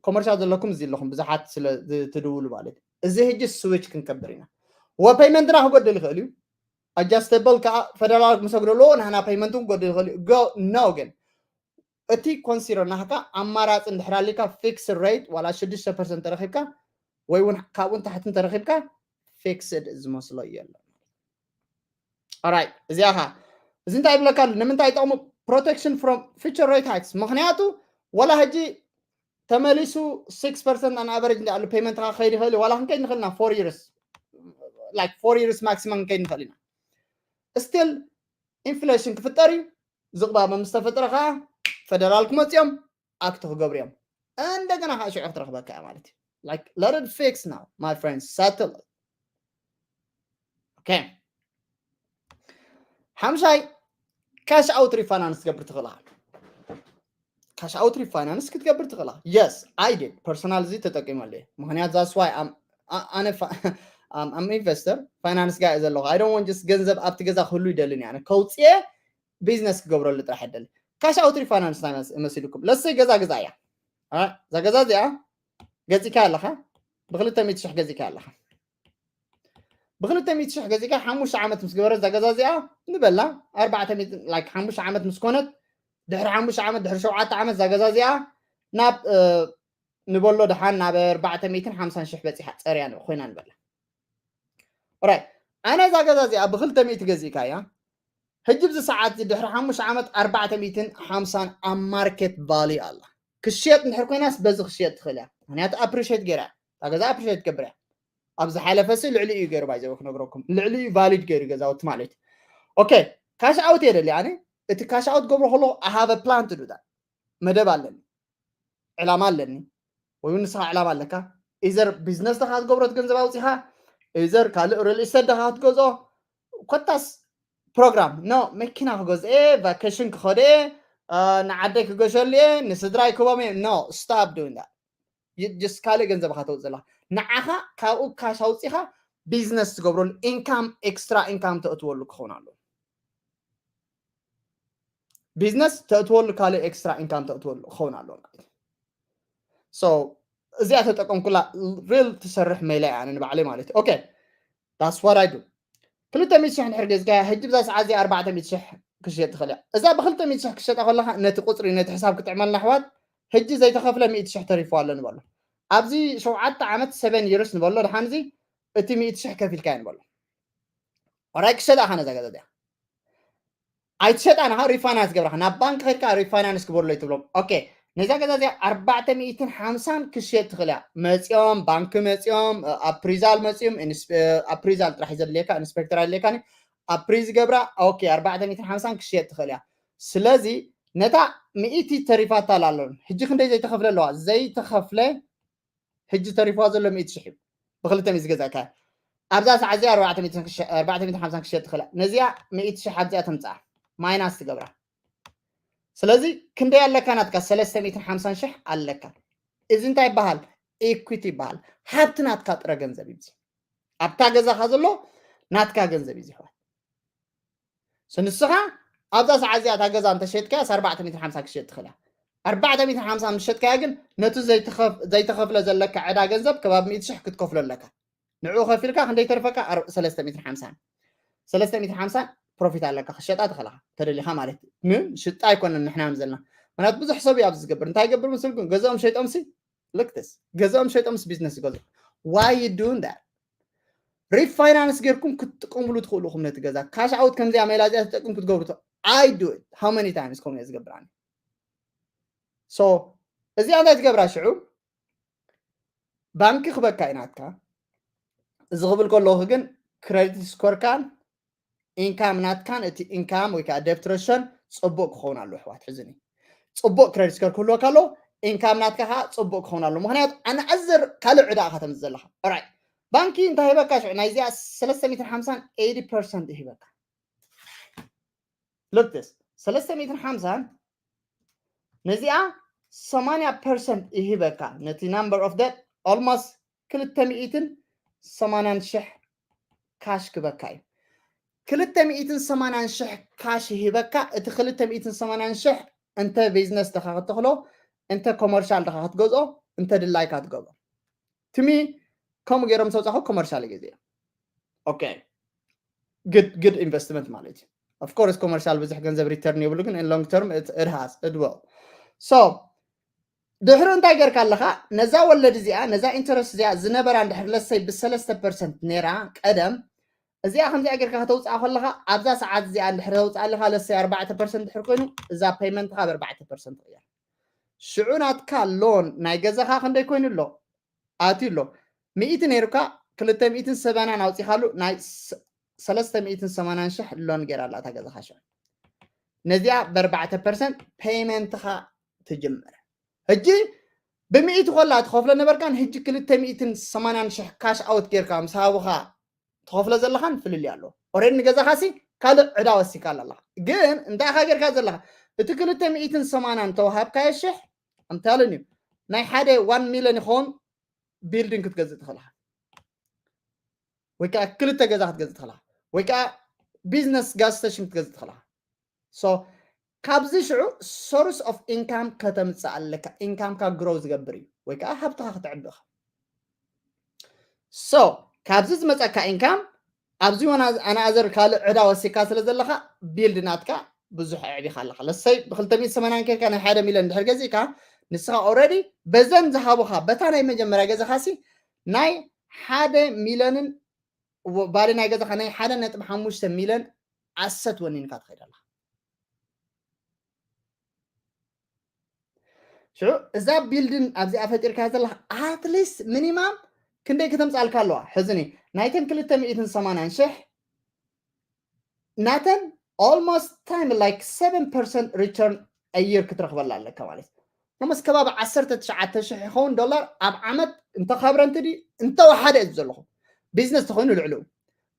commercial ዘለኩም እዚ ኣለኹም ብዙሓት ስለ ትድውሉ ማለት እዚ ሕጂ ስዊች ክንከብር ኢና። ወ ፔይመንትና ክጎድል ይኽእል እዩ። ኣጃስተብል ከዓ ፈደራል ክምሰግዶ ኣለዎ፣ ንሕና ፔይመንቱ ክጎድል ይኽእል እዩ። ጎ ኖ ግን እቲ ኮንሲደር ናህካ ኣማራፂ እንድሕር ኣሊካ ፊክስድ ሬት ዋላ ሽዱሽተ ፐርሰንት ተረኺብካ ወይ እውን ካብኡ ንታሕቲ እንተረኺብካ ፊክስድ ዝመስሎ የለን። ኦራይት፣ እዚኣ ኻ እዚ እንታይ ይብለካ ኣሎ? ንምንታይ ይጠቕሙ? ፕሮቴክሽን ፍሮም ፊቸር ሬት ሃይክስ። ምክንያቱ ዋላ ሕጂ ተመሊሱ ሲክስ ፐርሰንት ኣን ኣቨሬጅ እንዳ ኣሎ ፔይመንትካ ክኸይድ ይኽእል እዩ። ዋላ ክንከይድ ንኽእል ኢና ፎር ይርስ፣ ላይክ ፎር ይርስ ማክሲመም ክንከይድ ንኽእል ኢና። ስቲል ኢንፍሌሽን ክፍጠር እዩ። ዝቕባበ ምስ ተፈጥረ ከዓ ፈደራል ክመፅኦም ኣክት ክገብሩ እዮም። እንደገና ከዓ ሽዑ ክትረኽበካ እያ ማለት እዩ። Like let it fix now my friend, settle it. Okay። ሓምሻይ፣ ካሽ ኣውት ሪፋይናንስ ትገብር ትኽእላ። ካሽ ኣውት ሪፋይናንስ ክትገብር ትኽእላ። የስ፣ ኣይ ዲድ ፐርሰናል እዚ ተጠቂመሉ እየ። ምክንያቱ that's why ኣነ ኢንቨስተር ፋይናንስ ጋር ዘለኹ። I don't want just ገንዘብ ኣብቲ ገዛ ክህሉ ይደልን እየ። ኣነ ከውፅኤ ቢዝነስ ክገብረሉ ጥራሕ ይደሊ። ካሽ ኣውት ሪፋይናንስ እንታይ መስ- መሲሉኩም? ለሰይ ገዛ ገዛ እያ። ኣራ፣ እዛ ገዛ እዚኣ ገዚካ ኣለኻ፣ ብክልተ ሚእቲ ሽሕ ገዚካ ኣለኻ። ብክልተ ሚእቲ ሽሕ ገዚካ ሓሙሽተ ዓመት ምስ ገበረ እዛ ገዛ እዚኣ ንበላ ኣርባዕተ ሚእቲ፣ ላይክ ሓሙሽተ ዓመት ምስ ኮነት፣ ድሕሪ ሓሙሽተ ዓመት፣ ድሕሪ ሸውዓተ ዓመት እዛ ገዛ እዚኣ ናብ እ፣ ንበሎ ደሓን ናብ ኣርባዕተ ሚእትን ሓምሳን ሽሕ በፂሓ ፀርያ ን- ኮይና ንበላ። ኦራይት፣ ኣነ እዛ ገዛ እዚኣ ብክልተ ሚእቲ ገዚእካ እያ። ሕጂ ብዚ ሰዓት እዚ ድሕሪ ሓሙሽተ ዓመት ኣርባዕተ ሚእትን ሓምሳን ኣብ ማርኬት ቫልዩ ኣላ። ክሽየጥ እንድሕር ኮይናስ በዚ ክሽየጥ ትኽእል እያ። ምክንያቱ ኣፕሪሼት ገይራ እያ። እታ ገዛ ኣፕሪሼት ትገብር እያ። ኣብ ዝሓለፈ ሲ ልዕሊ እዩ ገይሩ ባይዘው ክነግረኩም። ልዕሊ እዩ ቫሊድ ገይሩ ገዛውቲ ማለት እዩ። ኦኬ፣ ካሽ ኣውት እየ ደሊ ኣነ። እቲ ካሽ ኣውት ገብሮ ከለኹ I have a plan to do that። መደብ ኣለኒ፣ ዕላማ ኣለኒ። ወይ እውን ንስኻ ዕላማ ኣለካ። ኢዘር ቢዝነስ ደኻ ትገብሮ እቲ ገንዘብ ኣውፂኻ፣ ኢዘር ካልእ ሪል ኢስቴት ደኻ ክትገዝኦ፣ ኮታስ ፕሮግራም ኖ፣ መኪና ክገዝእ እየ፣ ቫኬሽን ክኸደ እየ፣ አ፣ ንዓደይ ክገሸሉ እየ፣ ንስድራይ ክቦም እየ። ኖ፣ ስታፕ ዱን ዳት። ጅስት ካልእ ገንዘብ ኢኻ ተውፅእ ዘለኻ። ንዓኻ ካብኡ ካሽ ኣውፂኻ ቢዝነስ ትገብረሉ ኢንካም፣ ኤክስትራ ኢንካም ተእትወሉ ክኸውን ኣለዎ። ቢዝነስ ተእትወሉ ካልእ ኤክስትራ ኢንካም ተእትወሉ ክኸውን ኣለዎ ማለት እዩ። ሶ እዚኣ ተጠቀምኩላ ሪል ትሰርሕ ሜላ እያ ኣነ ንባዕለይ ማለት እዩ። ኦኬ፣ that's what I do። ክልተ ሚእቲ ሽሕ እንድሕር ገዝካያ ሕጂ ብዛ ሰዓት እዚኣ ኣርባዕተ ሚእቲ ሽሕ ክሽየጥ ትኽእል እያ። እዛ ብክልተ ሚእቲ ሽሕ ክሸጣ ከለኻ ነቲ ቁፅሪ ነቲ ሕሳብ ክጥዕመልና ኣሕዋት፣ ሕጂ ዘይተኸፍለ ሚእቲ ሽሕ ተሪፉ ኣሎ ንበሎ። ኣብዚ ሸውዓተ ዓመት ሰቨን ይርስ ንበሎ፣ ድሓን እዚ እቲ ሚእቲ ሽሕ ከፊልካዮ ንበሎ። ኦራይ ክሸጣ ኻ ነዛ ገዛ እዚኣ ኣይትሸጣን ኢኻ፣ ሪፋይናንስ ገብራኻ ናብ ባንክ ከድካ ሪፋይናንስ ግበሩለይ ትብሎም። ኦኬ፣ ነዛ ገዛ እዚኣ ኣርባዕተ ሚእትን ሓምሳን ክሽየጥ ትኽእል እያ። መፂኦም ባንክ መፂኦም ኣፕሪዛል መፂኦም ኢንስ- ኣፕሪዛል ጥራሕ እዩ ዘድልየካ፣ ኢንስፔክተር ኣድልየካኒ። ኣፕሪዝ ገብራ። ኦኬ፣ ኣርባዕተ ሚእትን ሓምሳን ክሽየጥ ትኽእል እያ። ስለዚ ነታ ሚእቲ ተሪፋታ ኣላ ኣሎ። ሕጂ ክንደይ ዘይተኸፍለ ኣለዋ? ዘይተኸፍለ ሕጂ ተሪፍዋ ዘሎ ሚእቲ ሽሕ እዩ። ብክልተ ሚእቲ ዝገዛእካ ኣብዛ ሰዓት እዚኣ ኣርባዕተ ሚእቲ ክሸ- ኣርባዕተ ሚእቲ ሓምሳን ክሸጥ ትኽእል እያ። ነዚኣ ሚእቲ ሽሕ ኣብዚኣ ተምፅኣ፣ ማይናስ ትገብራ። ስለዚ ክንደይ ኣለካ ናትካ? ሰለስተ ሚእትን ሓምሳን ሽሕ ኣለካ። እዚ እንታይ ይበሃል? ኢኩዊቲ ይበሃል። ሃብቲ ናትካ ጥረ ገንዘብ እዩ። ኣብታ ገዛኻ ዘሎ ናትካ ገንዘብ እዩ ዝሕዋት። ንስኻ ኣብዛ ሰዓት እዚኣ እታ ገዛ እንተሸጥካያስ ኣርባዕተ ሚእትን ሓምሳን ክሸጥ ትኽእል እያ። ኣርባዕተ ሚእትን ሓምሳን ምስ ሸጥካያ ግን ነቲ ዘይተኸፍ- ዘይተኸፍለ ዘለካ ዕዳ ገንዘብ ከባቢ ሚእቲ ሽሕ ክትከፍሎ ኣለካ። ንዕኡ ከፊልካ ክንደይ ተርፈካ? ኣር- ሰለስተ ሚእትን ሓምሳን። ሰለስተ ሚእትን ሓምሳን ፕሮፊት ኣለካ ክሸጣ ትኽእልኻ ተደሊኻ ማለት እዩ። ምን ሽጣ ኣይኮነን ንሕና ዘለና። ምክንያቱ ብዙሕ ሰብ እዩ ኣብዚ ዝገብር። እንታይ ይገብር ምስልኩም? ገዛኦም ሸይጦምሲ ልክትስ ገዛኦም ሸይጦምስ ቢዝነስ ይገዝኡ። Why you doing that? ሪፋይናንስ ጌርኩም ክትጥቀምሉ ትኽእሉ ኢኹም ነቲ ገዛ። ካሽ ኣውት ከምዚኣ ሜላ እዚኣ ትጠቅም ክትገብሩ ትኽእሉ። I do it. How many times ከምኡ እየ ዝገብር ኣነ? ሶ እዚኣ እንታይ ትገብራ ሽዑ? ባንኪ ክበካ እዩ ናትካ። እዚ ክብል ከለኹ ግን ክሬዲት ስኮርካን ኢንካም ናትካን እቲ ኢንካም ወይ ከዓ ደብት ሬሾን ፅቡቅ ክኸውን ኣለዎ ኣሕዋት። ሕዝኒ ፅቡቅ ክሬዲት ስኮር ክህልወካ ኣለዎ። ኢንካም ናትካ ከዓ ፅቡቅ ክኸውን ኣለዎ። ምክንያቱ ኣነኣዘር ካልእ ዕዳ ኢኻ ተምፅእ ዘለኻ። ኦራይት፣ ባንኪ እንታይ ሂበካ ሽዑ? ናይዚኣ ሰለስተ ሚእትን ሓምሳን ኤይቲ ፐርሰንት ይሂበካ። ሉክ ዲስ፣ ሰለስተ ሚእትን ሓምሳን ነዚኣ ሰማንያ ፐርሰንት ይሂበካ። ነቲ ናምበር ኦፍ ደት ኦልሞስት ክልተ ሚእትን ሰማንያን ሽሕ ካሽ ክበካ እዩ። ክልተ ሚእትን ሰማንያን ሽሕ ካሽ ይሂበካ። እቲ ክልተ ሚእትን ሰማንያን ሽሕ እንተ ቢዝነስ ደኻ ክትተኽሎ፣ እንተ ኮመርሻል ደኻ ክትገዝኦ፣ እንተ ድላይካ ትገብሮ። ትሚ ከምኡ ገይሮም ተውፃኹ ኮመርሻል ግዜ okay good good investment ማለት እዩ። Of course commercial ብዙሕ ገንዘብ return የብሉ ግን long term it has it will so ድሕሪ እንታይ ጌርካ ኣለኻ ነዛ ወለድ እዚኣ ነዛ interest እዚኣ ዝነበራ እንድሕር ለሰይ ብሰለስተ percent ነይራ ቀደም እዚኣ ከምዚኣ ጌርካ ከተውፅኣ ከለኻ ኣብዛ ሰዓት እዚኣ እንድሕር ተውፅኣ ኣለኻ ለሰይ ኣርባዕተ percent ድሕር ኮይኑ እዛ payment ኻ ብ ኣርባዕተ percent ትቕየር ሽዑ ናትካ loan ናይ ገዛኻ ክንደይ ኮይኑ ኣሎ ኣትዩ ኣሎ ሚእቲ ነይሩካ ክልተ ሚእትን ሰበናን ኣውፂኻሉ ናይ ሰለስተ ሚእትን ሰማንያን ሽሕ loan ገይራ ኣላ እታ ገዛኻ ሽዑ ነዚኣ ብ ኣርባዕተ percent payment ኻ ትጅምር ሕጂ ብሚእቲ ኮላ ትኸፍሎ ነበርካን ሕጂ ክልተ ሚእትን ሰማንያን ሽሕ cash out ጌርካ ምስ ሃቡኻ ትኸፍሎ ዘለኻን ፍልልይ ኣሎ already ንገዛኻሲ ካልእ ዕዳ ወሲካ ኣለኻ ግን እንታይ ኢኻ ጌርካ ዘለኻ እቲ ክልተ ሚእትን ሰማንያን ተዋሃብካዮ ሽሕ I'm telling you ናይ ሓደ one million ይኸውን building ክትገዝእ ትኽእልኻ ወይ ከዓ ክልተ ገዛ ክትገዝእ ትኽእልኻ ወይ ከዓ business gas station ክትገዝእ ትኽእልኻ so ካብዚ ሽዑ source of income ከተምፅእ ኣለካ income ካ grow ዝገብር እዩ ወይ ከዓ ሃብትኻ ክተዕብኻ so ካብዚ ዝመፀካ income ኣብዚ ወና ኣናእዘር ካልእ ዕዳ ወሲካ ስለ ዘለካ build ናትካ ብዙሕ ኣዕቢኻ ኣለካ ለሰይ ብ ክልተ ሚእቲ ሰማንያን ኬድካ ናይ ሓደ ሚልዮን ድሕር ገዚእካ ንስኻ already በዘን ዝሃቡኻ በታ ናይ መጀመርያ ገዛኻሲ ናይ ሓደ ሚልዮንን value ናይ ገዛኻ ናይ ሓደ ነጥቢ ሓሙሽተ ሚልዮን asset ወኒንካ ትኸይድ ኣለኻ ሽዑ እዛ building ኣብዚኣ ፈጢርካ ዘለኻ at least minimum ክንደይ ከተምፃልካ ኣለዋ ሕዝኒ ናይተን ክልተ ሚእትን ሰማንያን ሽሕ ናተን almost time like seven percent return a year ክትረኽበላ ኣለካ ማለት እዩ መስ ከባቢ ዓሰርተ ትሽዓተ ሽሕ ይኸውን ዶላር ኣብ ዓመት እንተኸብረ እንትዲ እንተወሓደ እዩ ዘለኹ business ተኾይኑ ልዕሉ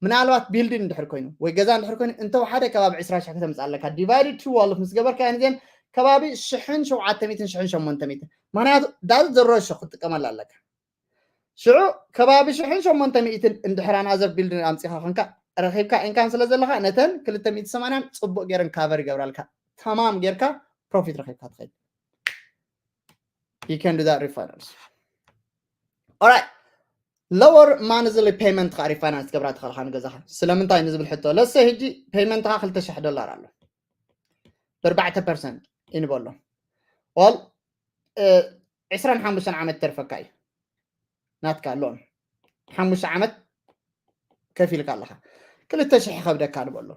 ምናልባት building እንድሕር ኮይኑ ወይ ገዛ እንድሕር ኮይኑ እንተወሓደ ከባቢ ዕስራ ሽሕ ከተምፅእ ኣለካ divided to twelve ምስ ገበርካ ንዜን ከባቢ ሽሕን ሸውዓተ ሚእትን ሽሕን ሸሞንተ ሚእትን ምክንያቱ that's the ratio ክትጥቀመላ ኣለካ ሽዑ ከባቢ ሽሕን ሸሞንተ ሚእትን እንድሕር ኣናዘር building ኣምፂኻ ኮንካ ረኺብካ income ስለ ዘለካ ነተን ክልተ ሚእቲ ሰማንያን ፅቡቅ ገይረን cover ይገብራልካ ተማም ጌርካ profit ረኺብካ ትኸይድ you can do that refinance alright lower monthly payment ካ refinance ትገብራ ትኽእልካ ንገዛኻ ስለምንታይ ንዝብል ሕቶ ለሰ ሕጂ payment ካ ክልተ ሽሕ ዶላር ኣሎ ብኣርባዕተ percent ይንበሎ all ዕስራን ሓሙሽተን ዓመት ተርፈካ እዩ ናትካ loan ሓሙሽተ ዓመት ከፊልካ ኣለኻ ክልተ ሽሕ ከብደካ ንበሎ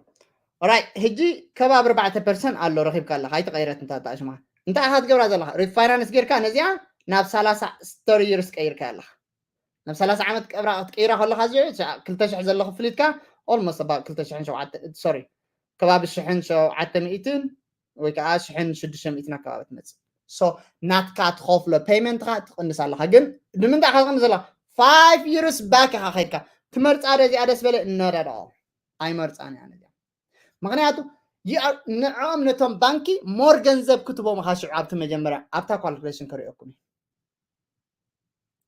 ራይ ሕጂ ከባቢ ኣርባዕተ percent ኣሎ ረኺብካ ኣለኻ ኣይተቐይረት እንታ ኣሽማ እንታይ ኢኻ ትገብራ ዘለኻ refinance ጌርካ ነዚኣ ናብ ሰላሳ thirty years ቀይርካ ኣለኻ ናብ ሰላሳ ዓመት ቀብራ ክትቀይራ ከለኻ እዚ ክልተ ሽሕ ዘሎ ክፍሊትካ almost about ክልተ ሽሕን ሸውዓተ sorry ከባቢ ሽሕን ሸውዓተ ሚእትን ወይ ከዓ ሽሕን ሽዱሽተ ሚእትን ኣከባቢ ትመፅእ so ናትካ ትኸፍሎ payment ኻ ትቕንስ ኣለኻ ግን ንምንታይ ካ ትቕንስ ዘለኻ five years back ኢኻ ከይድካ ትመርፃ ዶ እዚኣ ደስ በለ no at all ኣይመርፃን እያ ነዚኣ ምክንያቱ ንዕኦም ነቶም ባንኪ more ገንዘብ ክትቦም ኢኻ ሽዑ ኣብቲ መጀመርያ ኣብታ calculation ከሪኦኩም እዩ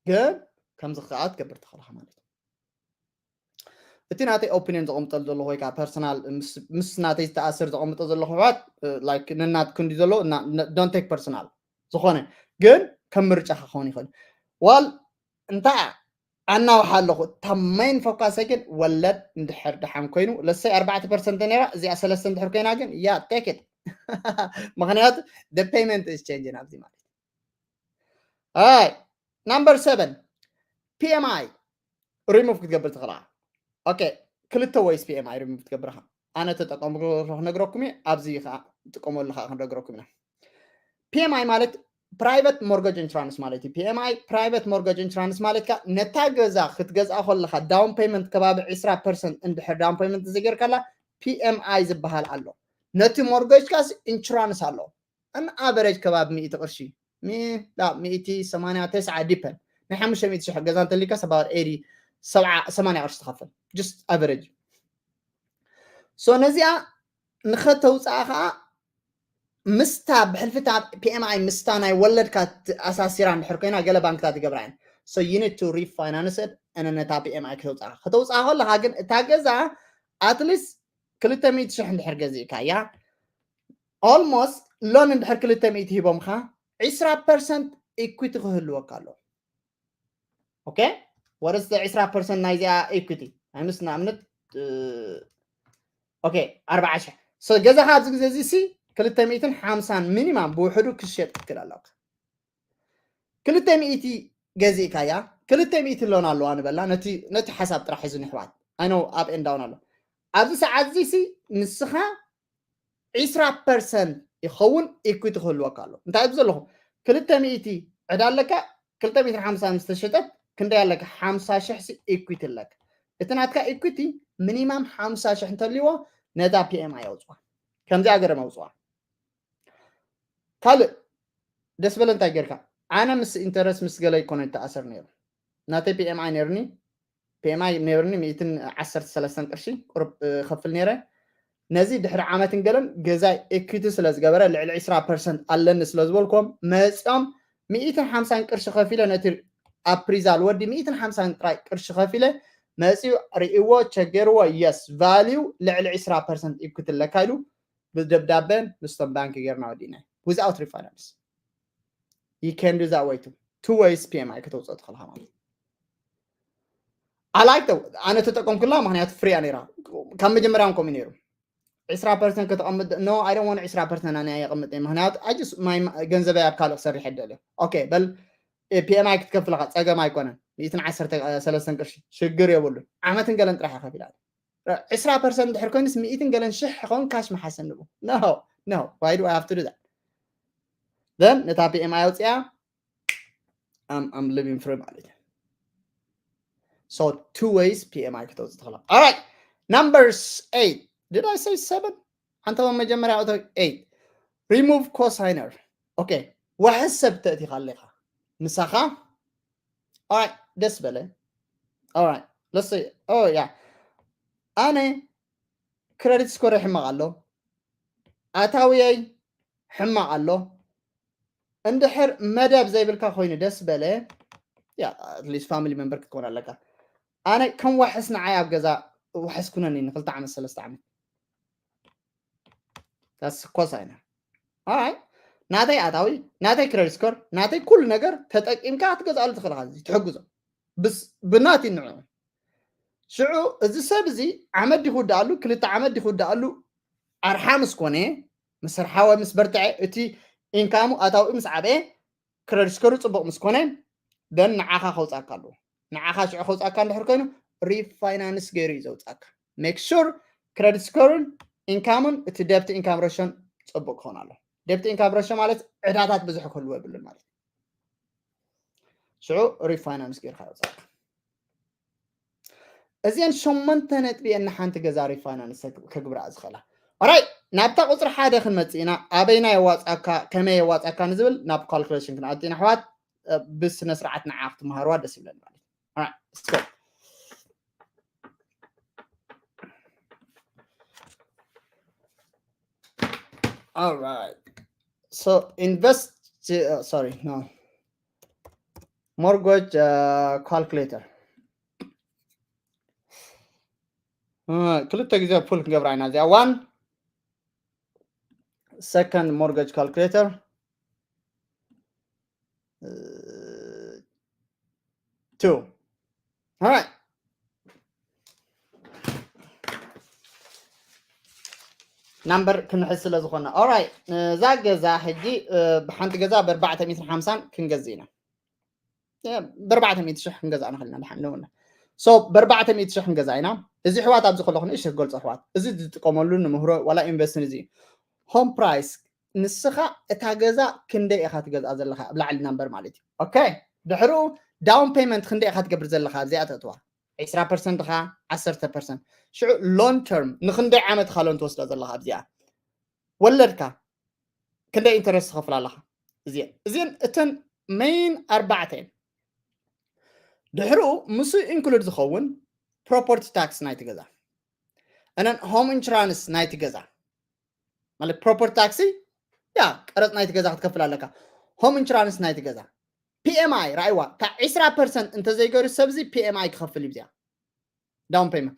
ግን ከምዚ ከዓ ትገብር ትኽእልካ ማለት እዩ እቲ ናተይ opinion ዘቐምጠሉ ዘለኹ ወይ ከዓ personal ምስ ናተይ ዝተኣሰር ዘቐምጦ ዘለኹ ሕዋት like ነናት ክንዲ ዘሎ don't take personal ዝኾነ ግን ከም ምርጫ ክኸውን ይኽእል ዋል እንታይ ኣናውሓ ኣለኹ እታ main focus ግን ወለድ እንድሕር ደሓን ኮይኑ ለሰይ ኣርባዕተ percent ነራ እዚኣ ሰለስተ እንድሕር ኮይና ግን yeah take it ምክንያቱ the payment is changing ኣብዚ ማለት ኣይ number seven PMI remove ክትገብር ትኽእላ okay ክልተ ways PMI remove ትገብርካ ኣነ ተጠቀምኩ ክነግረኩም እየ ኣብዚ ከዓ ጥቀመሉ ከዓ ክነግረኩም ኢና PMI ማለት private mortgage insurance ማለት እዩ PMI private mortgage insurance ማለት ከዓ ነታ ገዛ ክትገዝኣ ከለካ down payment ከባቢ ዕስራ percent እንድሕር down payment ዘገርካላ PMI ዝበሃል ኣሎ ነቲ mortgage ካስ insurance ኣሎ an average ከባቢ ሚእቲ ቅርሺ ሚእቲ ሰማንያ ተስዓ depend ናይ ሓሙሽተ ሚእቲ ሽሕ ገዛ እንተሊካ ሰባር ኤዲ ሰብዓ ሰማንያ ቅርሺ ትኸፍል just average so ነዚኣ ንኸተውፅኣ ከዓ ምስታ ብሕልፊታ PMI ምስታ ናይ ወለድካ ኣሳሲራ እንድሕር ኮይና ገለ ባንክታት ይገብራ እየን so you need to refinance it and ነታ PMI ከተውፅኣ ከተውፅኣ ከለካ ግን እታ ገዛ at least ክልተ ሚእቲ ሽሕ እንድሕር ገዚእካ እያ almost loan እንድሕር ክልተ ሚእቲ ሂቦምካ ዕስራ percent equity ክህልወካ ኣለዎ okay what is the ዕስራ ፐርሰንት ናይዚኣ equity? ኣይምስ ንኣብነት okay ኣርባዓ ሽሕ። So ገዛኻ ኣብዚ ግዜ እዚ ሲ ክልተ ሚእትን ሓምሳን ሚኒማም ብውሕዱ ክሸጥ ክትክእል ኣለካ። ክልተ ሚእቲ ገዚእካያ፣ ክልተ ሚእቲ ሎን ኣለዋ ንበላ። ነቲ ነቲ ሓሳብ ጥራሕ ሒዙ ንሕዋት፣ I know up and down ኣሎ። ኣብዚ ሰዓት እዚ ሲ ንስኻ ዕስራ ፐርሰንት ይኸውን equity ክህልወካ ኣሎ። እንታይ ኣብዚ ዘለኹ ክልተ ሚእቲ ዕዳ ኣለካ፣ ክልተ ሚእትን ሓምሳን ምስ ተሸጠት ክንደይ ኣለካ? ሓምሳ ሽሕ ሲ equity ኣለካ። እቲ ናትካ equity ሚኒማም ሓምሳ ሽሕ እንተልዎ ነዛ PMI ኣውፅዋ። ከምዚኣ ገይሮም ኣውፅዋ። ካልእ ደስ በለ እንታይ ጌርካ? ኣነ ምስ ኢንተረስት ምስ ገለ ኣይኮነ ተኣሰር ነይሩ። ናተይ PMI ነይርኒ፣ PMI ነይርኒ ሚእትን ዓሰርተ ሰለስተን ቅርሺ ቁርብ ከፍል ነይረ። ነዚ ድሕሪ ዓመትን ገለን ገዛይ equity ስለ ዝገበረ ልዕሊ ዕስራ ፐርሰንት ኣለኒ ስለ ዝበልኩም መፂኦም ሚእትን ሓምሳን ቅርሺ ከፊለ ነቲ ኣፕሪዛል ወዲ ሚእትን ሓምሳን ጥራይ ቅርሺ ከፊለ መፂኡ ርእይዎ ቸገርዎ yes value ልዕሊ ዕስራ ፐርሰንት equity ኣለካ ኢሉ ብደብዳበን ምስቶም ባንክ ጌርና ወዲእና without refinance you can do that way too two ways PMI ከተውፅኦ ትኽእልካ ማለት I like the ኣነ ተጠቀምኩላ ምክንያቱ ፍሪያ ነይራ ካብ መጀመርያ እውን ከምኡ ነይሩ ዕስራ ፐርሰንት ከተቐምጥ no I don't want ዕስራ ፐርሰንት ኣነ የቐምጥ ምክንያቱ I just my ገንዘበይ ኣብ ካልእ ክሰርሕ ይደልዮ okay በል PMI ክትከፍልካ ፀገም ኣይኮነን ሚእትን ዓሰርተ ሰለስተን ቅርሺ ሽግር የብሉን ዓመትን ገለን ጥራሕ ከፊላ ዕስራ ፐርሰንት ድሕር ኮይኑስ ሚእትን ገለን ሽሕ ክኸውን ካሽ መሓሰ ንቡ no no why do I have to do that then ነታ PMI ኣውፅያ I'm, I'm living free ማለት እዩ so two ways PMI ክተውፅእ ትኽእላ alright number eight did I say seven ኣንተ መጀመርያ እቶ eight remove cosigner okay ዋሕስ ሰብ ተእቲኻ ኣለኻ ምሳኻ alright ደስ በለ alright let's say oh yeah ኣነ credit score ሕማቕ ኣሎ ኣታውየይ ሕማቕ ኣሎ እንድሕር መደብ ዘይብልካ ኮይኑ ደስ በለ yeah at least family member ክትኮን ኣለካ ኣነ ከም ዋሕስ ንዓይ ኣብ ገዛ ዋሕስ ኩነኒ ንክልተ ዓመት ሰለስተ ዓመት that's cosigner ኣይ ናተይ ኣታዊ ናተይ credit score ናተይ ኩሉ ነገር ተጠቂምካ ክትገዝኣሉ ትኽእልካ ትሕግዞ ብናት ንዑ ሽዑ እዚ ሰብ እዚ ዓመት ዲኹ ወዳኣሉ ክልተ ዓመት ዲኹ ወዳኣሉ ኣርሓ ምስ ኮነ ምስ ርሓወ ምስ በርትዐ እቲ ኢንካሙ ኣታዊ ምስ ዓበየ credit score ኡ ፅቡቕ ምስ ኮነ then ንዓኻ ከውፃካ ኣለዎ ንዓኻ ሽዑ ከውፃካ እንድሕር ኮይኑ refinance ገይሩ እዩ ዘውፃካ make sure credit score ኡን ኢንካሙን እቲ debt income ratio ን ፅቡቕ ክኾን ኣሎ debt income ratio ማለት ዕዳታት ብዙሕ ክህልዎ የብሉን ማለት ሽዑ refinance ጌርካ ይወፅኣካ እዚአን ሸሞንተ ነጥቢ እየን ንሓንቲ ገዛ refinance ከግብራ ዝኽእላ ኣራይ ናብታ ቁፅሪ ሓደ ክንመፅእ ኢና ኣበይና የዋፅኣካ ከመይ የዋፅኣካ ንዝብል ናብ calculation ክንኣቱ ኢና ኣሕዋት ብስነ ስርዓት ንዓ ክትመሃርዋ ደስ ይብለኒ ማለት እዩ All right. So invest, uh, sorry, no. Mortgage uh, calculator. Uh, ክልተ ግዜ ፑል ክንገብራ ኢና እዚኣ one second mortgage calculator uh, two. All right. ናምበር ክንሕዝ ስለ ዝኾነ ኦራይ እዛ ገዛ ሕጂ ብሓንቲ ገዛ ብኣርባዕተ ሚእትን ሓምሳን ክንገዝ ኢና ብኣርባዕተ ሚእቲ ሽሕ ክንገዛ ንኽእል ኢና ድሓን ንውና ሶ ብኣርባዕተ ሚእቲ ሽሕ ክንገዛ ኢና እዚ ሕዋት ኣብዚ ከለኹ ንእሽ ክገልፆ ሕዋት እዚ ዝጥቀመሉ ንምህሮ ዋላ ኢንቨስትን እዚ ሆም ፕራይስ ንስኻ እታ ገዛ ክንደይ ኢኻ ትገዝኣ ዘለኻ ኣብ ላዕሊ ናምበር ማለት እዩ ኦኬ ድሕሪኡ ዳውን ፔመንት ክንደይ ኢኻ ትገብር ዘለኻ ኣብዚኣ ተእትዋ ዕስራ ፐርሰንት ኻ ዓሰርተ ፐርሰንት ሽዑ ሎን ተርም ንክንደይ ዓመት ኻ ሎን ትወስዳ ዘለኻ ኣብዚኣ ወለድካ ክንደይ ኢንተረስት ትኸፍል ኣለኻ እዚአን እዚአን እተን መይን ኣርባዕተ እየን ድሕሪኡ ምስ ኢንክሉድ ዝኸውን ፕሮፐርቲ ታክስ ናይቲ ገዛ እነን ሆም ኢንሹራንስ ናይቲ ገዛ ማለት ፕሮፐርቲ ታክሲ ያ ቀረፅ ናይቲ ገዛ ክትከፍል ኣለካ ሆም ኢንሹራንስ ናይቲ ገዛ ፒኤምኣይ ራእይዋ እታ ዕስራ ፐርሰንት እንተዘይገይሩ ሰብዚ ፒኤምኣይ ክኸፍል እዩ ዚኣ ዳውን ፔመንት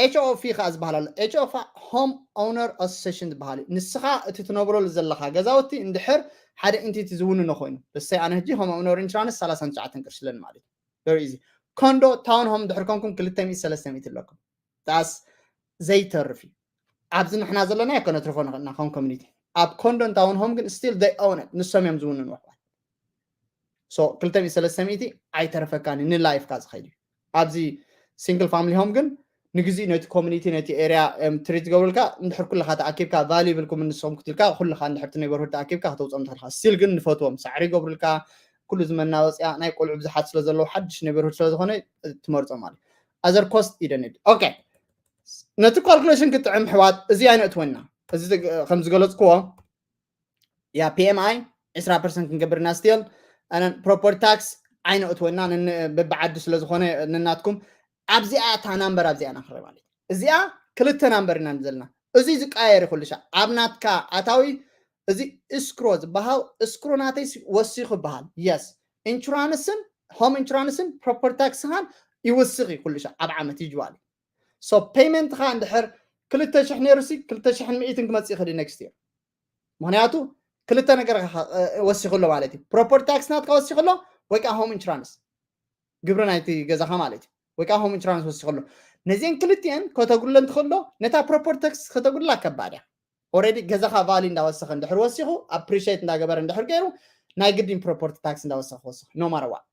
ኤችኦፊ ከዓ ዝበሃል ኣሎ ኤችኦፋ ሆም ኦነር ኣሶሴሽን ዝበሃል እዩ ንስኻ እቲ ትነብረሉ ዘለኻ ገዛውቲ እንድሕር ሓደ ኢንቲቲ ዝውንኖ ኮይኑ ለሰይ ኣነ ህጂ ሆም ኦነር ኢንሹራንስ ሰላሳን ትሽዓተን ቅርሺ ኣለኒ ማለት እዩ very easy ኮንዶ ታውን ሆም ድሕር ኮንኩም ክልተ ሚእቲ ሰለስተ ሚእቲ ኣለኩም። ዳስ ዘይተርፍ እዩ። ኣብዚ ንሕና ዘለና ከነትርፎ ንኽእልና ከም ኮሚኒቲ። ኣብ ኮንዶን ታውን ሆም ግን still they own it፣ ንሶም እዮም ዝውንኑ ኣሕዋት። So ክልተ ሚእቲ ሰለስተ ሚእቲ ኣይተርፈካን፣ ንላይፍካ ዝኸይድ እዩ። ኣብዚ ሲንግል ፋሚሊ ሆም ግን ንግዜኡ ነቲ ኮሚኒቲ ነቲ ኤርያ ትሪት ዝገብሩልካ። እንድሕር ኩልኻ ተኣኪብካ ቫልዩ ብልኩም ንስኹም ክትልካ ኩልኻ እንድሕር እቲ ኔበርሁድ ተኣኪብካ ከተውፅኦም ትኽእልካ። ስቲል ግን ንፈትዎም፣ ሳዕሪ ይገብሩልካ። ኩሉ እዚ መናወፅያ ናይ ቆልዑ ብዙሓት ስለ ዘለዉ ሓድሽ ኔበርሁድ ስለ ዝኾነ ትመርፆ ማለት እዩ። ኣዘር ኮስት ይደንድ። ኦኬ፣ ነቲ ካልኩሌሽን ክጥዕም ኣሕዋት እዚ ኣይነእትወና። እዚ ከም ዝገለፅክዎ ያ ፒኤምኣይ ዕስራ ፐርሰንት ክንገብርና ስቲል ኣነን ፕሮፐርቲ ታክስ ኣይነእትወና። በብዓዲ ስለ ዝኾነ ንናትኩም ኣብዚኣ እታ ናምበር ኣብዚኣ ኢና ክንርኢ ማለት እዩ። እዚኣ ክልተ ናምበር ኢና ዘለና። እዚ ዝቀያየር ኩሉ ሻዕ ኣብ ናትካ ኣታዊ እዚ እስክሮ ዝበሃል እስክሮ ናተይ ሲ- ወሲኹ ይበሃል። የስ፣ ኢንሹራንስን ሆም ኢንሹራንስን ፕሮፐርቲ ታክስኻን ይውስኽ እዩ ኩሉ ሻዕ ኣብ ዓመት ይጅዋል። ሶ ፔይመንትኻ እንድሕር ክልተ ሽሕ ነይሩ ሲ ክልተ ሽሕን ሚእትን ክመፅእ ይኽእል እዩ ኔክስት ይር። ምክንያቱ ክልተ ነገር ኢኻ፣ እ፣ ወሲኹ ኣሎ ማለት እዩ። ፕሮፐርቲ ታክስ ናትካ ወሲኹ ኣሎ ወይ ከዓ ሆም ኢንሹራንስ፣ ግብሪ ናይቲ ገዛኻ ማለት እዩ። ወይ ከዓ ሆም ኢንሹራንስ ወሲኹ ኣሎ። ነዚአን ክልቲአን ከተጉለን ትኽእል ዶ? ነታ ፕሮፐርቲ ታክስ ከተጉላ ከባድ እያ። ኦልሬዲ ገዛኻ ቫሊ እንዳወሰኸ እንድሕር ወሲኹ፣ ኣፕሪሺየት እንዳገበረ እንድሕር ገይሩ፣ ናይ ግዲን ፕሮፐርቲ ታክስ እንዳወሰኸ ክወስኽ ኖ ማተር ዋት።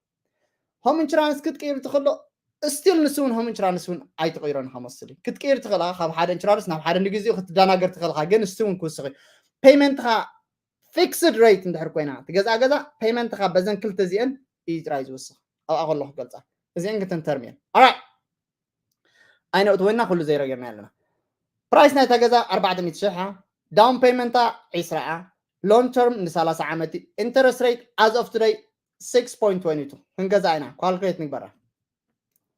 ሆም ኢንሹራንስ ክትቅይር ትኽእል ዶ? ስቲል ንሱ እውን ሆም ኢንሹራንስ እውን ኣይትቕይሮን ኢኻ መስሊ። ክትቅይር ትኽእል ኢኻ ካብ ሓደ ኢንሹራንስ ናብ ሓደ ንግዜኡ ክትደናገር ትኽእል ኢኻ፣ ግን ንሱ እውን ክውስኽ እዩ። ፔይመንትኻ ፊክስድ ሬት እንድሕር ኮይና ትገዝኣ ገዛ ፔይመንትኻ በዘን ክልተ እዚአን እዩ ጥራይ ዝውስኽ። ኣብኣ ከሎ ክገልፃ እዚአን ክተን ተርም እየን። ኦራይት፣ ኣይነእትወና ኩሉ ዘይረገና ኣለና። ፕራይስ ናይታ ገዛ ኣርባዕተ ሚእቲ ሽሕ፣ ዳውን ፔይመንታ ዕስራ፣ ሎንግ ተርም ን ሰላሳ ዓመት፣ ኢንተረስት ሬት as of today six point twenty two። ክንገዛ ኢና፣ ካልኩሌት ንግበራ።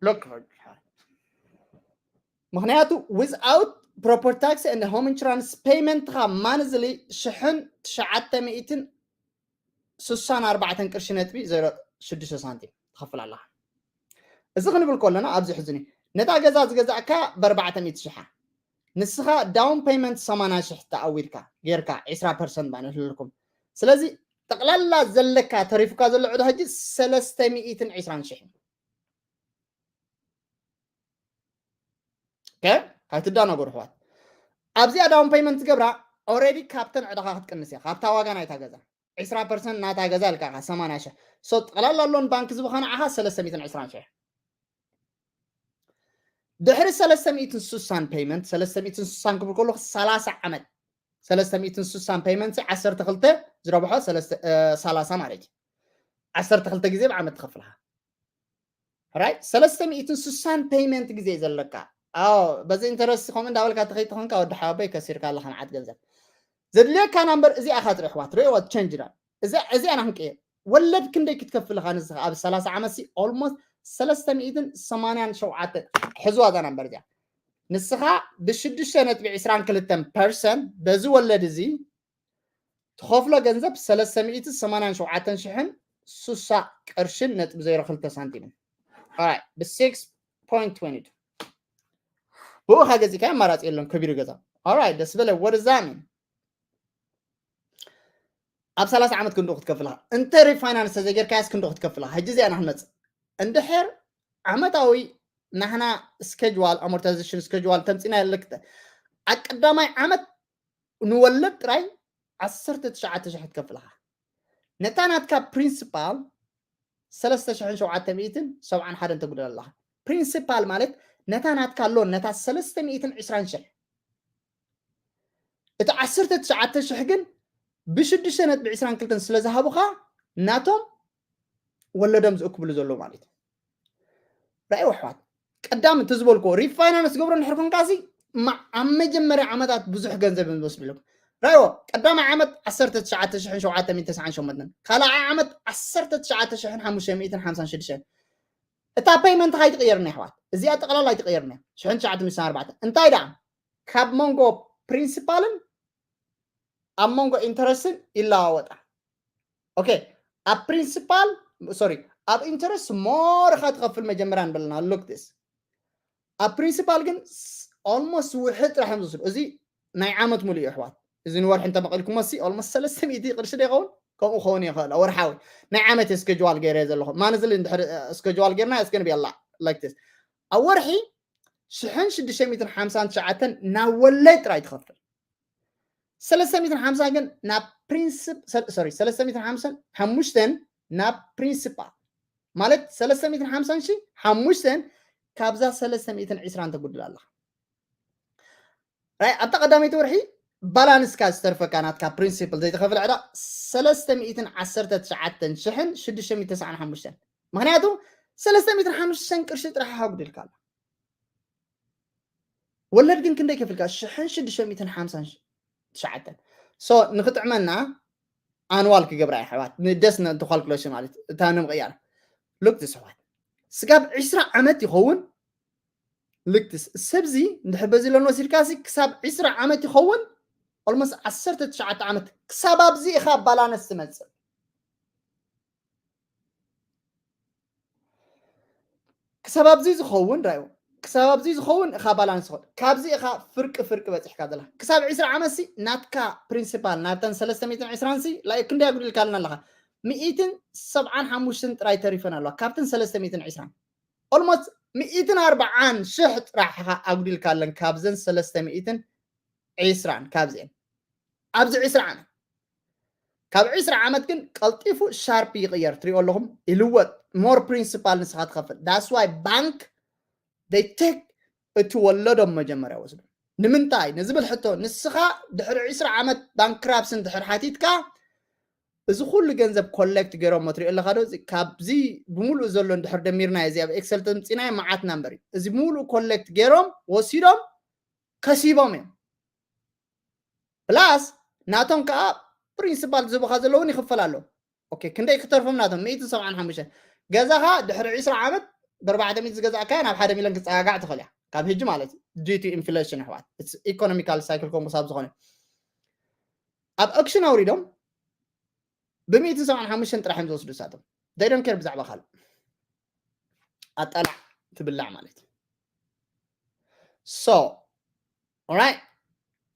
ሎክ፣ ምክንያቱ without property tax and home insurance ፔይመንትኻ ማንዝሊ ሽሕን ትሽዓተ ሚእትን ስሳን ኣርባዕተን ቅርሺ ነጥቢ ዜሮ ሽዱሽተ ሳንቲም ትኸፍል ኣለኻ። እዚ ክንብል ከለና ኣብዚ ሕዝኒ ነታ ገዛ ዝገዛእካ ብኣርባዕተ ሚእቲ ሽሓ፣ ንስኻ ዳውን ፔይመንት ሰማንያ ሽሕ ተኣዊድካ ጌርካ ዕስራ ፐርሰንት ማለት ኣለኩም። ስለዚ ጠቕላላ ዘለካ ተሪፉካ ዘሎ ዕዳ ሕጂ ሰለስተ ሚእትን ዕስራን ሽሕ እዩ። ኦኬ፣ ካይትዳነገሩ ኣሕዋት። ኣብዚኣ ዳውን ፔይመንት ትገብራ ኦልሬዲ ካብተን ዕዳኻ ክትቅንስ እያ፣ ካብታ ዋጋ ናይታ ገዛ ዕስራ ፐርሰንት ናታ ገዛ ኢልካ ኢኻ ሰማንያ ሽሕ። ሶ ጠቕላላ ሎን ባንክ ዝብኻ ንዓኻ ሰለስተ ሚእትን ዕስራን ሽሕ። ድሕሪ ሰለስተ ሚእትን ስሳን ፔይመንት፣ ሰለስተ ሚእትን ስሳን ክብል ከለኹ ሰላሳ ዓመት፣ ሰለስተ ሚእትን ስሳን ፔይመንት ዓሰርተ ክልተ ዝረብሖ ሰለስተ፣ እ፣ ሰላሳ ማለት እዩ። ዓሰርተ ክልተ ግዜ ብዓመት ትኸፍልኻ። ራይት፣ ሰለስተ ሚእትን ስሳን ፔይመንት ግዜ እዩ ዘለካ። ኣዎ፣ በዚ ኢንተረስት ከምኡ እንዳበልካ ተኸይድ ተኾንካ ወዲ ሓወቦይ ከሲርካ ኣለኻ መዓት ገንዘብ። ዘድልየካ ናምበር እዚኣ ኢኻ ጥራሕ ኣሕዋት፣ ርእይዋ ቸንጅ ይላል። እዚ፣ እዚኣ ኢና ክንቀይር። ወለድ ክንደይ ክትከፍል ኢኻ ንስኻ ኣብ ሰላሳ ዓመት ሲ ኦልሞስት ሰለስተ ሚእትን ሰማንያን ሸውዓተን። ሕዝዋ እዛ ናምበር እዚኣ። ንስኻ ብሽዱሽተ ነጥቢ ዕስራን ክልተን ፐርሰንት በዚ ወለድ እዚ ትኸፍሎ ገንዘብ ሰለስተ ሚእቲ ሰማንያን ሸውዓተን ሽሕን ስሳ ቅርሽን ነጥቢ ዜሮ ክልተ ሳንቲምን። ኦራይት፣ ብ ሲክስ ፖይንት ትዌንቲ ቱ። ብኡ ኻ ገዚእካ ኣማራፂ የለን፣ ከቢሩ ገዛ። ኦራይት፣ ደስ በለ። What does that mean? ኣብ ሰላሳ ዓመት ክንድኡ ክትከፍል ኢኻ። እንተ ሪፋይናንስ ተዘይጌርካያስ ክንድኡ ክትከፍል ኢኻ። ሕጂ እዚኣ ኢና ክንመፅእ። እንድሕር ዓመታዊ ናህና ስኬጅዋል፣ ኣሞርታይዜሽን ስኬጅዋል ተምፂና የለክተ ኣብ ቀዳማይ ዓመት ንወለድ ጥራይ ዓሰርተ ትሽዓተ ሽሕ ትከፍል ኢኻ። ነታ ናትካ ፕሪንሲፓል ሰለስተ ሽሕን ሸውዓተ ሚእትን ሰብዓን ሓደን ተጉድል ኣለኻ። ፕሪንሲፓል ማለት ነታ ናትካ ሎን፣ ነታ ሰለስተ ሚእትን ዕስራን ሽሕ። እቲ ዓሰርተ ትሽዓተ ሽሕ ግን ብሽዱሽተ ነጥቢ ዕስራን ክልተን ስለ ዝሃቡኻ ናቶም ወለዶም ዝእክብሉ ዘለዉ ማለት እዩ። ራእይዎ ኣሕዋት፣ ቀዳም እቲ ዝበልክዎ ሪፋይናንስ ትገብሮ እንድሕር ኮንካ ሲ፣ ማ-፣ ኣብ መጀመርያ ዓመታት ብዙሕ ገንዘብ እዮም ዝወስድሎም። ራእይዎ፣ ቀዳማይ ዓመት ዓሰርተ ትሽዓተ ሽሕን ሸውዓተ ሚእትን ተስዓን ሸሞንተን፣ ካልኣይ ዓመት ዓሰርተ ትሽዓተ ሽሕን ሓሙሽተ ሚእትን ሓምሳን ሽዱሽተን። እታ ፔይመንት ኣይትቕየርን እያ ኣሕዋት፣ እዚኣ ጠቕላላ ኣይትቕየርን እያ። ሽሕን ትሽዓተ ሚእትን ኣርባዕተን። እንታይ ደኣ፣ ካብ መንጎ ፕሪንሲፓልን ኣብ መንጎ ኢንተረስትን ይለዋወጣ። ኦኬ፣ ኣብ ፕሪንሲፓል፣ ሶሪ፣ ኣብ ኢንተረስት ሞር ኢኻ ትኸፍል መጀመርያ ንበልና። ሉክ ዲስ፣ ኣብ ፕሪንሲፓል ግን ኦልሞስት ውሕድ ጥራሕ እዮም ዝወስዱ። እዚ ናይ ዓመት ሙሉእ እዩ ኣሕዋት። እዚ ንወርሒ እንተመቒልኩሞ ሲ ኦልሞስት ሰለስተ ሚእቲ ቅርሺ ዶ ይኸውን? ከምኡ ክኸውን ይኽእል። ወርሓዊ ናይ ዓመት ስኬጅዋል ገይረ ዘለኹ ማንዝሊ እንድሕር ስኬጅዋል ጌርና እስከ ንብየላ like this ኣብ ወርሒ ሽሕን ሽዱሽተ ሚእትን ሓምሳን ትሽዓተን ናብ ወለድ ጥራይ ትኸፍል። ሰለስተ ሚእትን ሓምሳን ግን ናብ ፕሪንስፕ ሶሪ ሰለስተ ሚእትን ሓምሳን ሓሙሽተን ናብ ፕሪንሲፓል ማለት ሰለስተ ሚእትን ሓምሳን ሺ ሓሙሽተን ካብዛ ሰለስተ ሚእትን ዕስራን ተጉድል ኣለኻ። ራይ ኣብታ ቀዳመይቲ ወርሒ ባላንስካ ዝተርፈካ ናትካ ፕሪንሲፕል ዘይተኸፍለ ዕዳ ሰለስተ ሚእትን ዓሰርተ ትሽዓተን ሽሕን ሽዱሽተ ሚእትን ተስዓን ሓሙሽተን ምክንያቱ ሰለስተ ሚእትን ሓሙሽተን ቅርሺ ጥራሕ ሃጉድልካ ኣሎ። ወለድ ግን ክንደይ ከፍልካ ሽሕን ሽዱሽተ ሚእትን ሓምሳን ትሽዓተን ሶ ንክጥዕመና ኣንዋል ክገብራ እያ ኣሕዋት ንደስ ነቲ ካልኩሌሽን ማለት እታ ንምቕያር ሉክ ዚስ ኣሕዋት ስጋብ ዕስራ ዓመት ይኸውን ልክትስ ሰብዚ እንድሕር በዚ ሎን ወሲድካ ሲ ክሳብ ዕስራ ዓመት ይኸውን ኦልሞስት ዓሰርተ ትሽዓተ ዓመት ክሳብ ኣብዚ ኢኻ ባላንስ ትመጽእ ክሳብ ኣብዚ ዝኸውን ራዩ ክሳብ ኣብዚ ዝኸውን እኻ ባላንስ ኾን ካብዚ እኻ ፍርቂ ፍርቂ በፂሕካ ዘላ ክሳብ ዕስራ ዓመት ሲ ናትካ ፕሪንሲፓል ናብተን ሰለስተ ሚእትን ዕስራን ሲ ላይ ክንደይ ኣጉዲልካልና ኣለኻ ሚእትን ሰብዓን ሓሙሽተን ጥራይ ተሪፈን ኣለዋ ካብተን ሰለስተ ሚእትን ዕስራን ኦልሞስት ሚእትን ኣርባዓን ሽሕ ጥራሕ ኢኻ ኣጉዲልካለን ካብዘን ሰለስተ ሚእትን ዕስራን ካብዚአን ኣብዚ ዕስራ ዓመት ካብ ዕስራ ዓመት ግን ቀልጢፉ ሻርፕ ይቕየር ትሪኦ ኣለኹም ይልወጥ more principal ንስኻ ትኸፍል that's why bank they take እቲ ወለዶም መጀመርያ ወስዱ ንምንታይ ንዝብል ሕቶ ንስኻ ድሕሪ ዕስራ ዓመት ባንክራፕሲ እንድሕር ሓቲትካ እዚ ኩሉ ገንዘብ ኮሌክት ገይሮሞ ትሪኦ ኣለኻ ዶ ካብዚ ብምሉእ ዘሎ እንድሕር ደሚርና እዚ ኣብ ኤክሰል ተምፂናዮ መዓት ናምበር እዩ እዚ ብምሉእ ኮሌክት ገይሮም ወሲዶም ከሲቦም እዮም ፕላስ ናቶም ከዓ ፕሪንሲፓል ዝህቡኻ ዘለውን ይኽፈል ኣሎ ኦኬ ክንደይ ክተርፎም ናቶም ሚእትን ሰብዓን ሓሙሽተን ገዛኻ ድሕሪ ዕስራ ዓመት ብኣርባዕተ ሚእቲ ዝገዛእካዮ ናብ ሓደ ሚሊዮን ክፀጋጋዕ ትኽእል እያ ካብ ህጂ ማለት እዩ due to inflation ኣሕዋት ኢኮኖሚካል ሳይክል ኮምቦ ሳብ ዝኾነ ኣብ ኣክሽን ኣውሪዶም ብሚእትን ሰብዓን ሓሙሽተን ጥራሕ እዮም ዝወስዱ እሳቶም they don't care ብዛዕባ ካልእ ኣጣላዕ ትብላዕ ማለት እዩ so right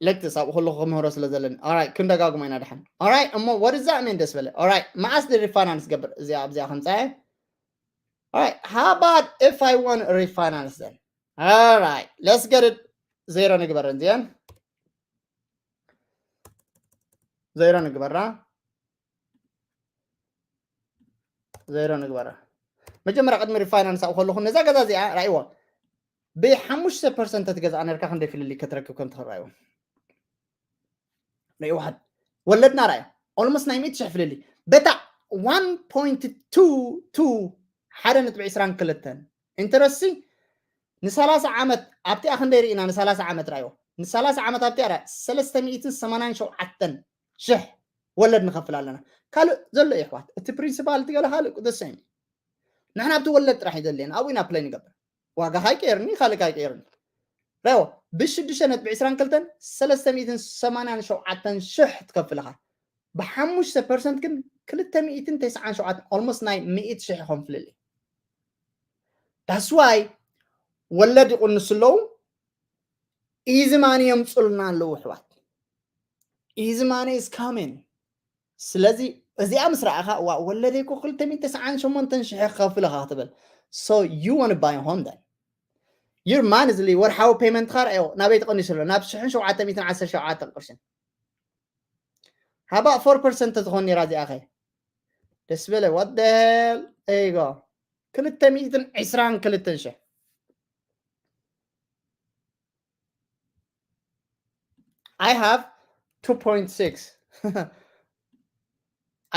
ለክትስ ኣብኡ ከለኹ ክምህሮ ስለ ዘለኒ right ክንደጋግሞ ኢና ድሓን right እሞ what does that mean ደስ በለ right መዓስ ድ ሪፋይናንስ ገብር እዚኣ ኣብዚኣ ከምፃየ right how about if I want refinance then right let's get it ዜሮ ንግበረን እዚአን ዜሮ ንግበራ ዜሮ ንግበራ መጀመርያ ቅድሚ ሪፋይናንስ ኣብኡ ከለኹ ነዛ ገዛ እዚኣ ራእይዎ ብሓሙሽተ ፐርሰንት ተትገዝኣ ነርካ ክንደይ ፍልልይ ከትረክብ ከም ትኽእል ራእይዎ ራእይዎ ሓደ ወለድና ራእዮ ኦልሞስት ናይ ሚእቲ ሽሕ ፍልልይ በታ ዋን ፖይንት ቱ ቱ ሓደ ነጥቢ ዕስራን ክልተን ኢንተረስቲ ንሰላሳ ዓመት ኣብቲኣ ክንደይ ርኢና ንሰላሳ ዓመት ራእይዎ ንሰላሳ ዓመት ኣብቲኣ ራእዮ ሰለስተ ሚእትን ሰማንያን ሸውዓተን ሽሕ ወለድ ንኸፍል ኣለና ካልእ ዘሎ የሕዋት እቲ ፕሪንሲፓል እቲ ገለ ካልእ ቅዱስ እዩ ንሕና ኣብቲ ወለድ ጥራሕ እዩ ዘድልየና ኣብኡ ኢና ፕለይ ንገብር ዋጋ ካይቀየርኒ ካልእ ካይቀየርኒ ረዎ ብሽዱሽተ ነጥቢ ዕስራን ክልተን ሰለስተ ሚእትን ሰማንያን ሸውዓተን ሽሕ ትከፍልኻ ብሓሙሽተ ፐርሰንት ግን ክልተ ሚእትን ተስዓን ሸውዓተን ኦልሞስት ናይ ሚእቲ ሽሕ ይኾን ፍልልይ that's why ወለድ ይቕንሱ ኣለዉ easy money የምፅሉና ኣለዉ ኣሕዋት easy money is coming ስለዚ እዚኣ ምስ ረኣኻ ዋ ወለደይ እኮ ክልተ ሚእቲ ተስዓን ሸሞንተን ሽሕ ክኸፍል ኢኻ ክትብል so you want buy home then your monthly ወርሓዊ ፔመንትኻ ረኣዮ ናበይ ተቐኒሱ ኣሎ ናብ ሽሕን ሸውዓተ ሚእትን ዓሰርተ ሸውዓተ ቅርሽን ሃባ ፎር ፐርሰንት ተዝኾን ነራ እዚኣ ኸ ደስ በለ what the hell there you go ክልተ ሚእትን ዕስራን ክልተን ሽሕ I have two point six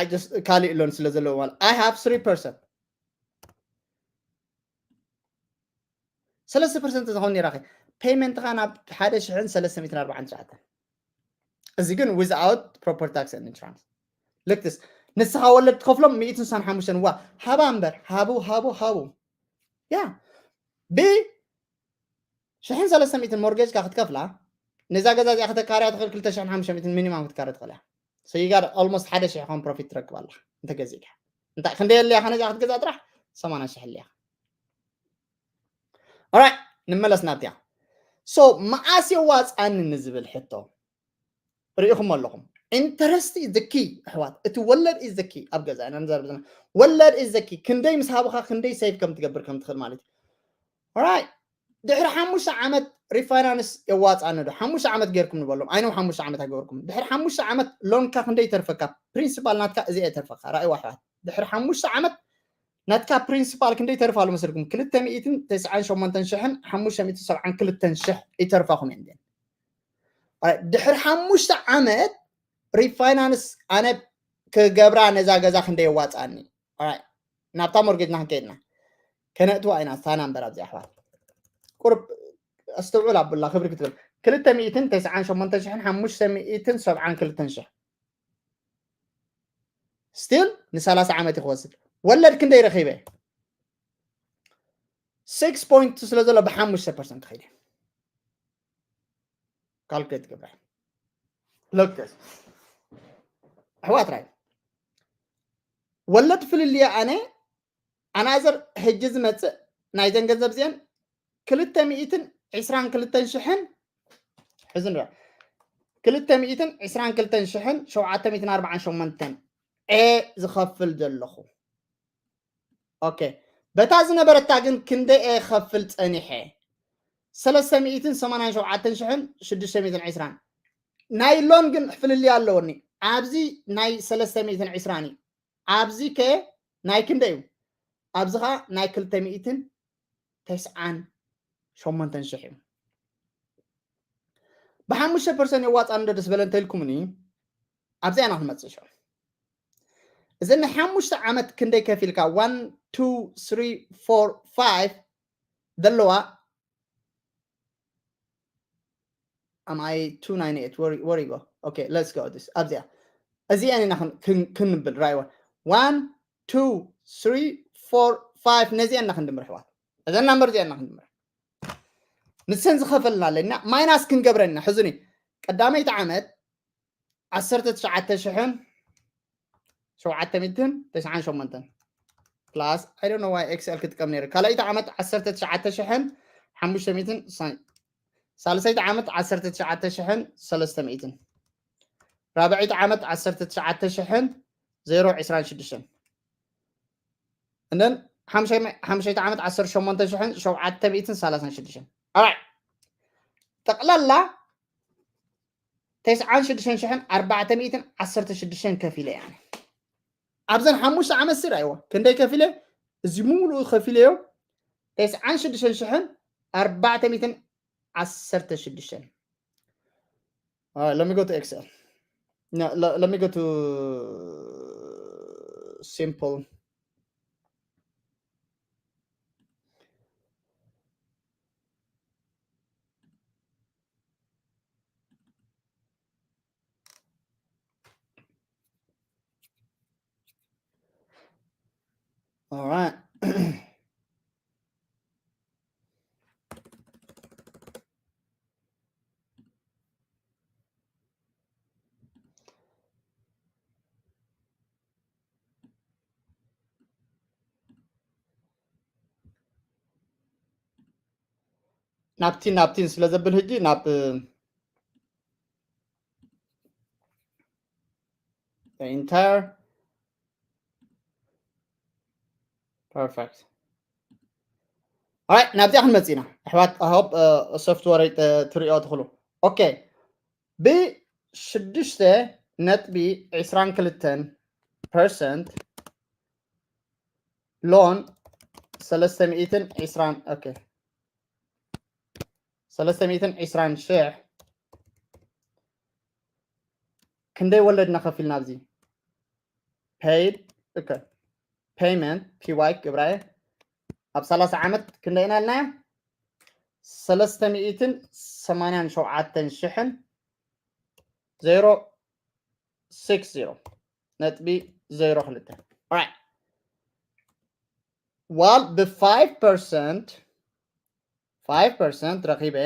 I just ካልእ ሎን ስለ ዘለዎ ማለት I have three percent ሰለስተ ፐርሰንት ዝኸውን ነራ ኸ ፔመንትኻ ናብ ሓደ ሽሕን ሰለስተ ሚእትን ኣርባዓን ትሽዓተን እዚ ግን without proper tax and insurance ልክትስ ንስኻ ወለድ ትኸፍሎም ሚእትን ስሳን ሓሙሽተን ዋ ሃባ እምበር ሃቡ ሃቡ ሃቡ ያ ብ ሽሕን ሰለስተ ሚእትን ሞርጌጅካ ክትከፍላ ነዛ ገዛ እዚኣ ከተካርያ ትኽእል ክልተ ሽሕን ሓሙሽተ ሚእትን ሚኒማም ክትካረ ትኽእል እያ so you got almost ሓደ ሽሕ ይኸውን ፕሮፊት ትረክብ ኣለኻ እንተገዚእካ እንታይ ክንደይ ኣለያ ከነዚኣ ክትገዛ ጥራሕ ሰማንያ ሽሕ ኣለያ ኦራይ ንመለስ ናብቲያ so መዓስ የዋፅኣኒ ንዝብል ሕቶ ርኢኹም ኣለኹም Interest is the key ኣሕዋት፣ እቲ ወለድ is the key። ኣብ ገዛ ኢና ንዛረብ ዘለና። ወለድ is the key። ክንደይ ምስ ሃብኻ ክንደይ save ከም ትገብር ከም ትኽእል ማለት እዩ። Alright፣ ድሕሪ ሓሙሽተ ዓመት refinance የዋፅኣኒ ዶ? ሓሙሽተ ዓመት ጌርኩም ንበሎም። ኣይነው ሓሙሽተ ዓመት ኣይገበርኩም። ድሕሪ ሓሙሽተ ዓመት loan ካ ክንደይ ይተርፈካ? Principal ናትካ እዚ የተርፈካ። ራእይዋ ኣሕዋት፣ ድሕሪ ሓሙሽተ ዓመት ናትካ principal ክንደይ ይተርፍ ኣሎ መስልኩም? ክልተ ሚእትን ተስዓን ሸሞንተን ሽሕን ሓሙሽተ ሚእትን ሰብዓን ክልተን ሽሕ ይተርፋኹም እየን። ድሕሪ ሓሙሽተ ዓመት refinance ኣነ ክገብራ ነዛ ገዛ ክንደይ የዋፅኣኒ? ናብታ ሞርጌጅና ክንከይድና ከነእትዋ ኢና። ስታ ናምበር ኣብዚ ኣሕዋት ቁርብ ኣስተውዕል ኣቡላ ክብሪ ክትብል። ክልተ ሚእትን ተስዓን ሸሞንተ ሽሕን ሓሙሽተ ሚእትን ሰብዓን ክልተን ሽሕ still ንሰላሳ ዓመት እዩ ክወስድ። ወለድ ክንደይ ረኺበ? Six point ስለ ዘሎ ብሓሙሽተ ፐርሰንት ክኸይድ። Calculate ገብረ። Look this። ኣሕዋት ራይ፣ ወለድ ፍልልያ ኣነ ኣናዘር ሕጂ ዝመፅእ ናይዘን ገንዘብ እዚአን ክልተ ሚእትን ዕስራን ክልተን ሽሕን፣ ሕዚ ንሪኦ፣ ክልተ ሚእትን ዕስራን ክልተን ሽሕን ሸውዓተ ሚእትን ኣርባዓን ሸሞንተን እየ ዝኸፍል ዘለኹ። ኦኬ፣ በታ ዝነበረታ ግን ክንደይ እየ ክኸፍል ፀኒሐ? ሰለስተ ሚእትን ሰማንያን ሸውዓተን ሽሕን ሽዱሽተ ሚእትን ዕስራን። ናይ loan ግን ፍልልይ ኣለወኒ። ኣብዚ ናይ ሰለስተ ሚእትን ዕስራን እዩ። ኣብዚ ከ ናይ ክንደይ እዩ? ኣብዚ ኸዓ ናይ ክልተ ሚእትን ተስዓን ሸሞንተን ሽሕ እዩ። ብሓሙሽተ ፐርሰንት የዋፅኣኒ ዶ ደስ በለ እንተኢልኩምኒ፣ ኣብዚኣ ኢና ክንመፅእ ሽዑ። እዚ ንሓሙሽተ ዓመት ክንደይ ከፊልካ? One, two, three, four, five ዘለዋ። Am I two ninety-eight? Where, where you go? Okay, let's go this. ኣብዚኣ፣ እዚኣን ኢና ክን- ክን- ክንብል ራይዋ። One, two, three, four, five፣ ነዚኣን ኢና ክንድምር ኣሕዋት። እዘን ናምበር እዚኣን ኢና ክንድምር። ንሰን ዝኸፈልና ኣለና፣ ማይናስ ክንገብረና። ሕዙኒ፣ ቀዳመይቲ ዓመት ዓሰርተ ትሽዓተ ሽሕን ሸውዓተ ሚእትን ተስዓን ሸሞንተን plus፣ I don't know why Excel ክጥቀም ነይሩ። ካልኣይቲ ዓመት ዓሰርተ ትሽዓተ ሽሕን ሓሙሽተ ሚእትን፣ ሳልሰይቲ ዓመት ዓሰርተ ትሽዓተ ሽሕን ሰለስተ ሚእትን፣ ራብዐይቲ ዓመት ዓሰርተ ትሽዓተ ሽሕን ዜሮ ዕስራን ሽዱሽተን፣ and then ሓምሻይ- ሓምሻይቲ ዓመት ዓሰርተ ሸሞንተ ሽሕን ሸውዓተ ሚእትን ሰላሳን ሽዱሽተን። Alright፣ ጠቕላላ ተስዓን ሽዱሽተን ሽሕን ኣርባዕተ ሚእትን ዓሰርተ ሽዱሽተን ከፊለ እየ ኣነ። ኣብዘን ሓሙሽተ ዓመት ስር ኣይዋ ክንደይ ከፊለ? እዚ ሙሉኡ ከፊለዮ ተስዓን ሽዱሽተን ሽሕን ኣርባዕተ ሚእትን ዓሰርተ ሽዱሽተን። Alright, let me go to Excel. No, let, let me go to simple. All right. ናብቲን ናብቲን ስለ ዘብል ሕጂ ናብ ኢንተር። ፐርፌክት። ኣይ ናብዚኣ ክንመጽእ ኢና ኣሕዋት። ኣሆብ ሶፍትወር ትሪኦ ትኽእሉ። ኦኬ፣ ብሽዱሽተ ነጥቢ ዕስራን ክልተን ፐርሰንት ሎን ሰለስተ ሚእትን ዕስራን፣ ኦኬ፣ ሰለስተ ሚእትን ዕስራን ሽሕ ክንደይ ወለድና ከፊልና ኣብዚ ፔይድ፣ ኦኬ፣ ፔይመንት ፒዋይ ግብራየ ኣብ ሰላሳ ዓመት ክንደይ ኢና ኢልናዮ? ሰለስተ ሚእትን ሰማንያን ሸውዓተን ሽሕን ዜሮ ሲክስ ዜሮ ነጥቢ ዜሮ ክልተ። ኦራይት። ዋል ብ ፋይቭ ፐርሰንት፣ ፋይቭ ፐርሰንት ረኺበ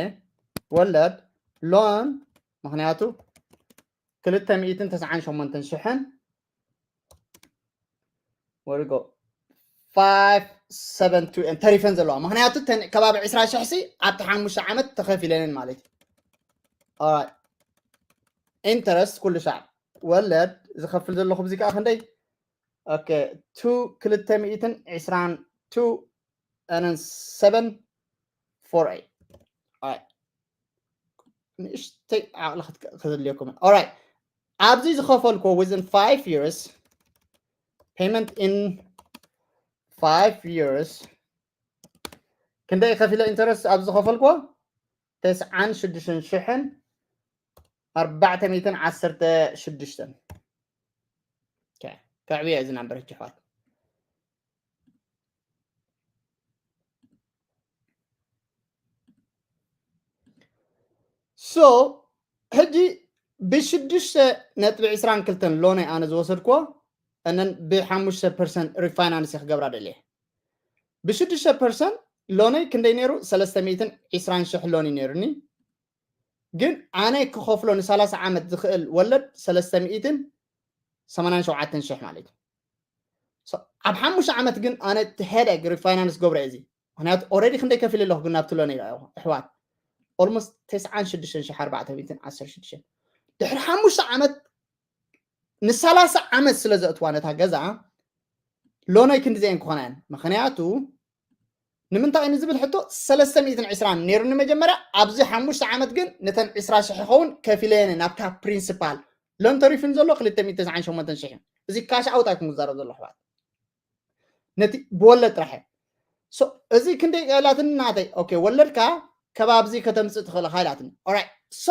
ወለድ ሎን፣ ምኽንያቱ ክልተ ሚእትን ተስዓን ሸሞንተን ሽሕን ወሪጎ ፋይቭ ሰቨን ቱ እየን ተሪፈን ዘለዋ። ምኽንያቱ እተን ከባቢ ዕስራ ሽሕ ሲ ኣብቲ ሓሙሽተ ዓመት ተኸፊለንን ማለት እዩ። ኦራይት። ኢንተረስት ኩሉ ሻዕ ወለድ ዝኸፍል ዘለኹ ብዚ ከዓ ክንደይ? ኦኬ፣ two ክልተ ሚእትን ዕስራን two and seven four eight። ንእሽተይ ዓቕሊ ክትድልየኩም። ኦራይት፣ ኣብዚ ዝኸፈልኩዎ within five years, payment in five years ክንደይ ከፊለ ኢንተረስት ኣብዚ ዝኸፈልኩዎ? ተስዓን ሽዱሽተን ሽሕን ኣርባዕተ ሚእትን ዓሰርተ ሽዱሽተን። ከዕብያ እዚ ናምበር ሕጂ ኣሕዋት። ሶ ሕጂ ብሽዱሽተ ነጥቢ ዕስራን ክልተን ሎነይ ኣነ ዝወሰድክዎ እነን ብሓሙሽተ ፐርሰንት ሪፋይናንስ ክገብራ ደልየ። ብሽዱሽተ ፐርሰንት ሎነይ ክንደይ ነይሩ? ሰለስተ ሚእትን ዕስራን ሽሕ ሎኒ ነይሩኒ። ግን ኣነ ክኸፍሎ ንሰላሳ ዓመት ዝኽእል ወለድ ሰለስተ ሚእትን ሰማንያን ሸውዓተን ሽሕ ማለት እዩ። ኣብ ሓሙሽተ ዓመት ግን ኣነ ትሄደግ ሪፋይናንስ ገብረ እዚ ምክንያቱ ኦረዲ ክንደይ ከፊል ኣለኹ ግን ናብቲ ሎነይ ኣሕዋት ኦልሞስት ተስዓን ሽዱሽተን ሽሕ ኣርባዕተ ሚእትን ዓሰርተ ሽዱሽተ ድሕሪ ሓሙሽተ ዓመት ንሰላሳ ዓመት ስለ ዘእትዋ ነታ ገዛ ሎነይ ክንዲዘን ክኾና እየን። ምክንያቱ ንምንታይ እዩ ንዝብል ሕቶ ሰለስተ ሚእትን ዕስራን ነይሩኒ መጀመርያ። ኣብዚ ሓሙሽተ ዓመት ግን ነተን ዕስራ ሽሕ ይኸውን ከፊለየን ናብታ ፕሪንሲፓል ሎን ተሪፉን ዘሎ ክልተ ሚእትን ተስዓን ሸሞንተን ሽሕ እዩ። እዚ ካሽ ኣውት ኣይኩም ዝዛረብ ዘሎ ኣሕዋት ነቲ ብወለድ ጥራሕ እየ። እዚ ክንደይ ቀላትን ናተይ ኦኬ ወለድካ ከባብዚ ከተምፅእ ትኽእል ኢኻ ኢላትኒ። ኦራይት ሶ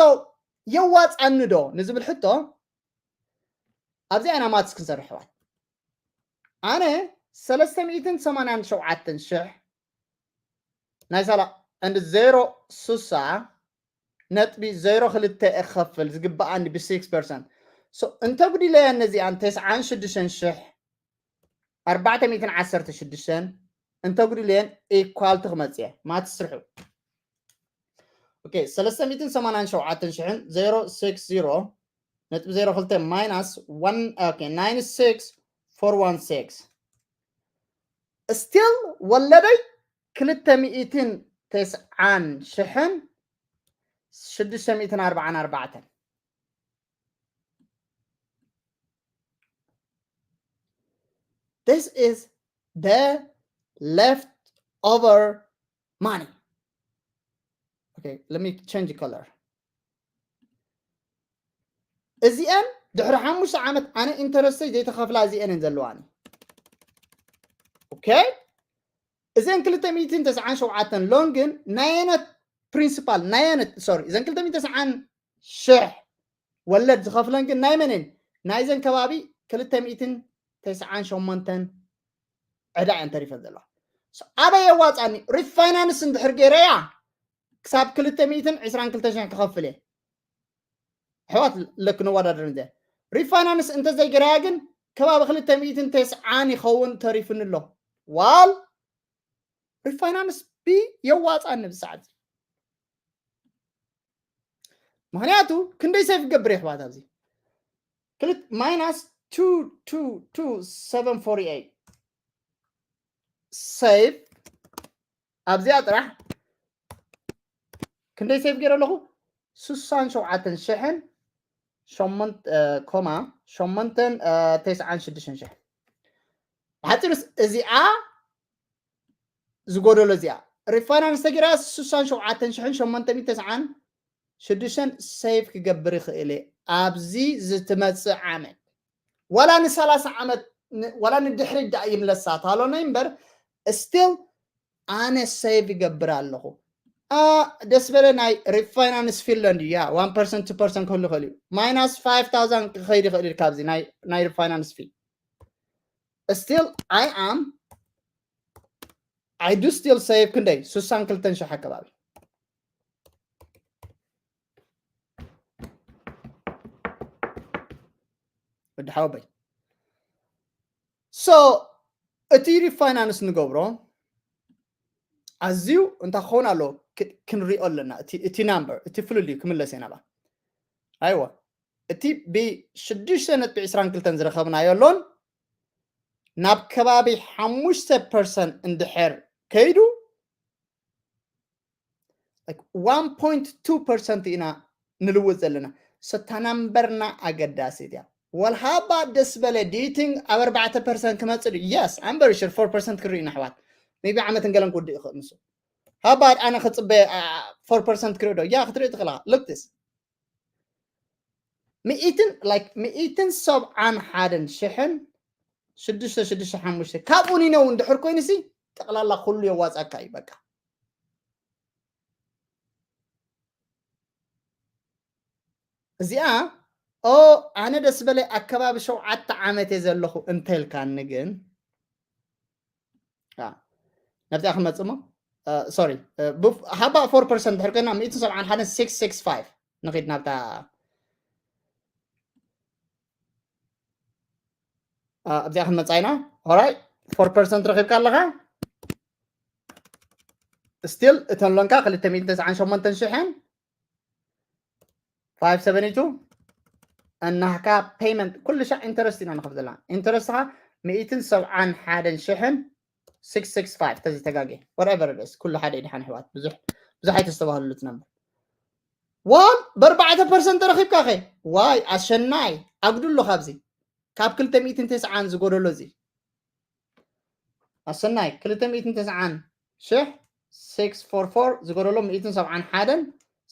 የዋፃኒ ዶ ንዝብል ሕቶ ኣብዚኣ ኢና ማትስ ክንሰርሕ ኣሕዋት። ኣነ ሰለስተ ሚእትን ሰማንያን ሸውዓተን ሽሕ ናይ ሳላ and ዜሮ ስሳ ነጥቢ ዜሮ ክልተ እኸፍል ዝግብኣኒ ብ six percent so እንተጉዲለየን ነዚኣን ተስዓን ሽዱሽተን ሽሕ ኣርባዕተ ሚእትን ዓሰርተ ሽዱሽተን እንተጉዲለየን ኢኳልቲ ክመፅእ እየ ማትስ ስርሑ። ኦኬ ሰለስተ ሚእትን ሰማንያን ሸውዓተን ሽሕን ዜሮ ስክስ ዜሮ ነጥቢ ዜሮ ክልተ ማይናስ ዋን ኦኬ ናይን ስክስ ፎር ዋን ስክስ ስቲል ወለደይ ክልተ ሚእትን ተስዓን ሽሕን ሽዱሽተ ሚእትን ኣርባዓን ኣርባዕተን። This is the left over money. Okay, let me change the color. እዚአን ድሕሪ ሓሙሽተ ዓመት ኣነ ኢንተረስተይ ዘይተኸፍላ እዚአን እየን ዘለዋኒ። ኦኬ እዘን ክልተ ሚእትን ተስዓን ሸውዓተን ሎን ግን ናየነት ፕሪንሲፓል ናየነት ሶሪ እዘን ክልተ ሚእትን ተስዓን ሽሕ ወለድ ዝኸፍለን ግን ናይ መንን ናይዘን ከባቢ ክልተ ሚእትን ተስዓን ሸሞንተን ዕዳ እየን ተሪፈን ዘለዋ። ኣበይ የዋፃኒ ሪፋይናንስ እንድሕር ገይረያ ክሳብ ክልተ ሚእትን ዕስራን ክልተ ሽሕ ክኸፍል እየ። ኣሕዋት ለክ ነዋዳደር እንተ ሪፋይናንስ እንተዘይገራያ ግን ከባቢ ክልተ ሚእትን ተስዓን ይኸውን ተሪፍኒ ኣሎ። ዋል ሪፋይናንስ ቢ የዋፃኒ ብሰዓት ምክንያቱ ክንደይ ሰይፍ ገብር የሕዋት ኣብዚ ክልት ማይናስ two two two seven forty eight ሰይፍ ኣብዚኣ ጥራሕ ክንደይ ሰይፍ ገይረ ኣለኹ ስሳን ሸውዓተን ሽሕን ኮማ ሸሞንተን ተስዓን ሽዱሽተን ሽሕ ብሓፂሩስ እዚኣ ዝጎደሎ እዚኣ ሪፋይናንስ ተጊራ ስሳን ሸውዓተን ሽሕን ሸሞንተ ሚእትን ተስዓን ሽዱሽተን ሰይፍ ክገብር ይኽእል እየ ኣብዚ ዝትመፅእ ዓመት ዋላ ንሰላሳ ዓመት ዋላ ንድሕሪ ዳኣ ይምለሳ ታሎነይ እምበር ስቲል ኣነ ሰይቭ ይገብር ኣለኹ ደስ በለ ናይ ሪፋይናንስ ፊል እንዲ ያ one percent two percent ክህሉ ይኽእል እዩ ማይናስ five thousand ክኸይድ ይኽእል እዩ ካብዚ ናይ ሪፋይናንስ ፊል still I am I do still save ክንደይ ስሳን ክልተን ሽሕ ኣከባቢ ወዲ ሓወበይ so እቲ ሪፋይናንስ ንገብሮ ኣዝዩ እንታይ ክኸውን ኣለዎ ክንሪኦ ኣለና እቲ ናምበር እቲ ፍልልዩ ክምለስ ኢና ባ ኣይዋ እቲ ብሽዱሽተ ነጥቢ ዕስራን ክልተን ዝረኸብናዮ ሎን ናብ ከባቢ ሓሙሽተ ፐርሰንት እንድሕር ከይዱ one point two percent ኢና ንልውጥ ዘለና ሰታ ናምበርና ኣገዳሲት እያ Well, how about this በለ? Do you think ኣብ ኣርባዕተ ፐርሰንት ክመጽእ ድዩ? Yes, I'm very sure four percent ክርኢ ኢና ኣሕዋት። Maybe ዓመትን ገለን ክውድእ ይኽእል ንሱ። How about ኣነ ክጽበ four percent ክርኢ ዶ? ያ ክትርኢ ትኽእል ኢኻ። Look this. ሚእትን like ሚእትን ሰብዓን ሓደን ሽሕን ሽዱሽተ ሽዱሽተ ሓሙሽተ ካብኡ ንነው እንድሕር ኮይኑ ሲ ጠቕላላ ኩሉ የዋጻካ እዩ በቃ። እዚኣ ኦ ኣነ ደስ በለይ ኣከባቢ ሸውዓተ ዓመት እየ ዘለኹ እንተልካኒ ግን ናብዚኣ ክመፅእ ሞ ሶሪ ሃባ ፎር ፐርሰንት ድሕር ኮይና ሚእትን ሰብዓን ሓደን ሲክስ ሲክስ ፋይቭ ንኺድ ናብታ ኣብዚኣ ክንመፃ ኢና ኦራይ ፎር ፐርሰንት ረኪብካ ኣለኻ ስቲል እተን ሎንካ ክልተ ሚእትን ተስዓን ሸሞንተን ሽሕን ፋይቭ ሰቨንቲ ቱ እናህካ ፔይመንት ኩሉ ሻዕ ኢንተረስት ኢና ንኸፍለላ ኢንተረስትኻ ሚእትን ሰብዓን ሓደን ሽሕን ሲክስ ሲክስ ፋይቭ ተዝተጋጌ whatever it is ኩሉ ሓደ ድሓን ኣሕዋት ብዙሕ ብዙሕ ኣይተስተባህሉሉ እቲ ነምበር ዋን በርባዕተ ፐርሰንት ተረኺብካ ኸ ዋይ ኣሸናይ ኣጉድሎ ካብዚ ካብ ክልተ ሚእትን ተስዓን ዝጎደሎ እዚ ኣሰናይ ክልተ ሚእትን ተስዓን ሽሕ ሲክስ ፎር ፎር ዝጎደሎ ሚእትን ሰብዓን ሓደን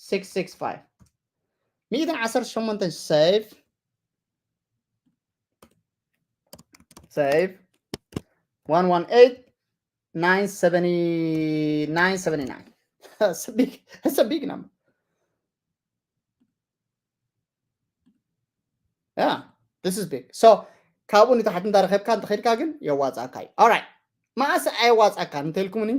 ሲክስ ሲክስ ፋይቭ ሚእትን ዓሰርተ ሸሞንተን ሰይፍ ሰይፍ ዋን ዋን ኤይት ናይን ሰቨንቲ ናይን ሰቨንቲ ናይን That's a big, that's a big number. Yeah, this is big. So ካብኡ ንታሕቲ እንዳረኸብካ እንተኸድካ ግን የዋፃእካ እዩ። Alright, መዓስ ኣየዋፃእካ እንተልኩምኒ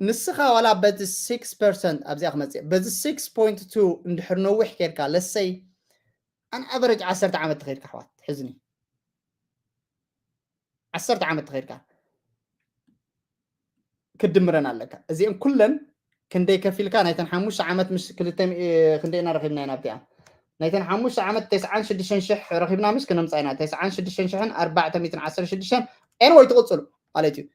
ንስኻ ዋላ በዚ ሲክስ ፐርሰንት ኣብዚኣ ክመፅእ በዚ ሲክስ ፖይንት ቱ እንድሕር ነዊሕ ኬድካ ለሰይ ኣን ኣቨረጅ ዓሰርተ ዓመት ትኸድካ ኣሕዋት ሕዝኒ ዓሰርተ ዓመት ተኸድካ ክትድምረን ኣለካ እዚአን ኩለን ክንደይ ከፊልካ ናይተን ሓሙሽተ ዓመት ምስ ክልተ ክንደይ ኢና ረኺብና ኢና ኣብቲኣ ናይተን ሓሙሽተ ዓመት ተስዓን ሽዱሽተን ሽሕ ረኺብና ምስ ክነምፃ ኢና ተስዓን ሽዱሽተን ሽሕን ኣርባዕተ ሚእትን ዓሰርተ ሽዱሽተን ኤንወይ ትቕፅሉ ማለት እዩ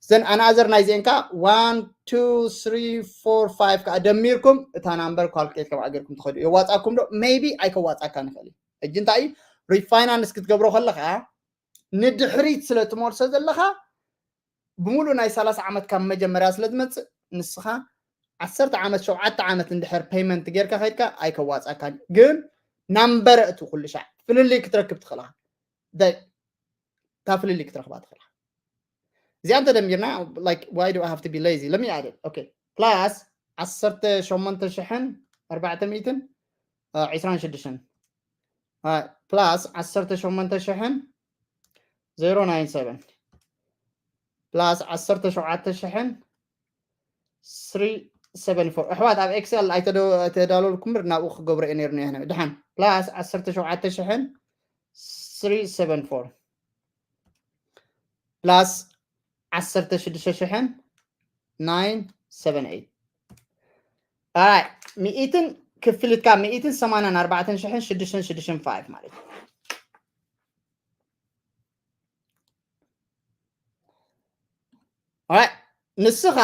ዘን ኣናዘር ናይዚአን ከዓ ዋን ቱ ስሪ ፎር ፋይቭ ከዓ ደሚርኩም እታ ናምበር ኳልኩሌት ከምኣ ገርኩም ትኸዱ የዋፃኩም ዶ ሜቢ ኣይከዋፃካ ንኽእል እዩ ሕጂ እንታይ እዩ ሪፋይናንስ ክትገብሮ ከለካ ንድሕሪት ስለ ትመልሶ ዘለኻ ብምሉእ ናይ ሰላሳ ዓመት ካብ መጀመርያ ስለ ዝመፅእ ንስኻ ዓሰርተ ዓመት ሸውዓተ ዓመት እንድሕር ፔይመንት ጌርካ ከድካ ኣይከዋፃካን ግን ናምበረ እቲ ኩሉ ሻዕ ፍልልይ ክትረክብ ትኽእልኻ እታ ፍልልይ ክትረክባ ትኽእልኻ እዚኣ እንተደሚርና like why do I have to be lazy let me add it okay plus ዓሰርተ ሸሞንተ ሽሕን ኣርባዕተ ሚእትን ዒስራን ሽዱሽተን plus ዓሰርተ ሸሞንተ ሽሕን ዜሮ ናይን ሰቨን plus ዓሰርተ ሸውዓተ ሽሕን ስሪ ሰቨን ፎር ኣሕዋት ኣብ ኤክሰል ኣይተዳለልኩም በር ናብኡ ክገብሮ እየ ነይሩ ነህነ ድሓን plus ዓሰርተ ሸውዓተ ሽሕን ስሪ ሰቨን ፎር plus ዓሰርተ ሽዱሽተ ሽሕን ናይን ሰቨን ኤይት ሚእትን ክፍልትካ ሚእትን ሰማንያን ኣርባዕተን ሽሕን ሽዱሽተን ሽዱሽተን ፋይቭ ማለት እዩ ንስኻ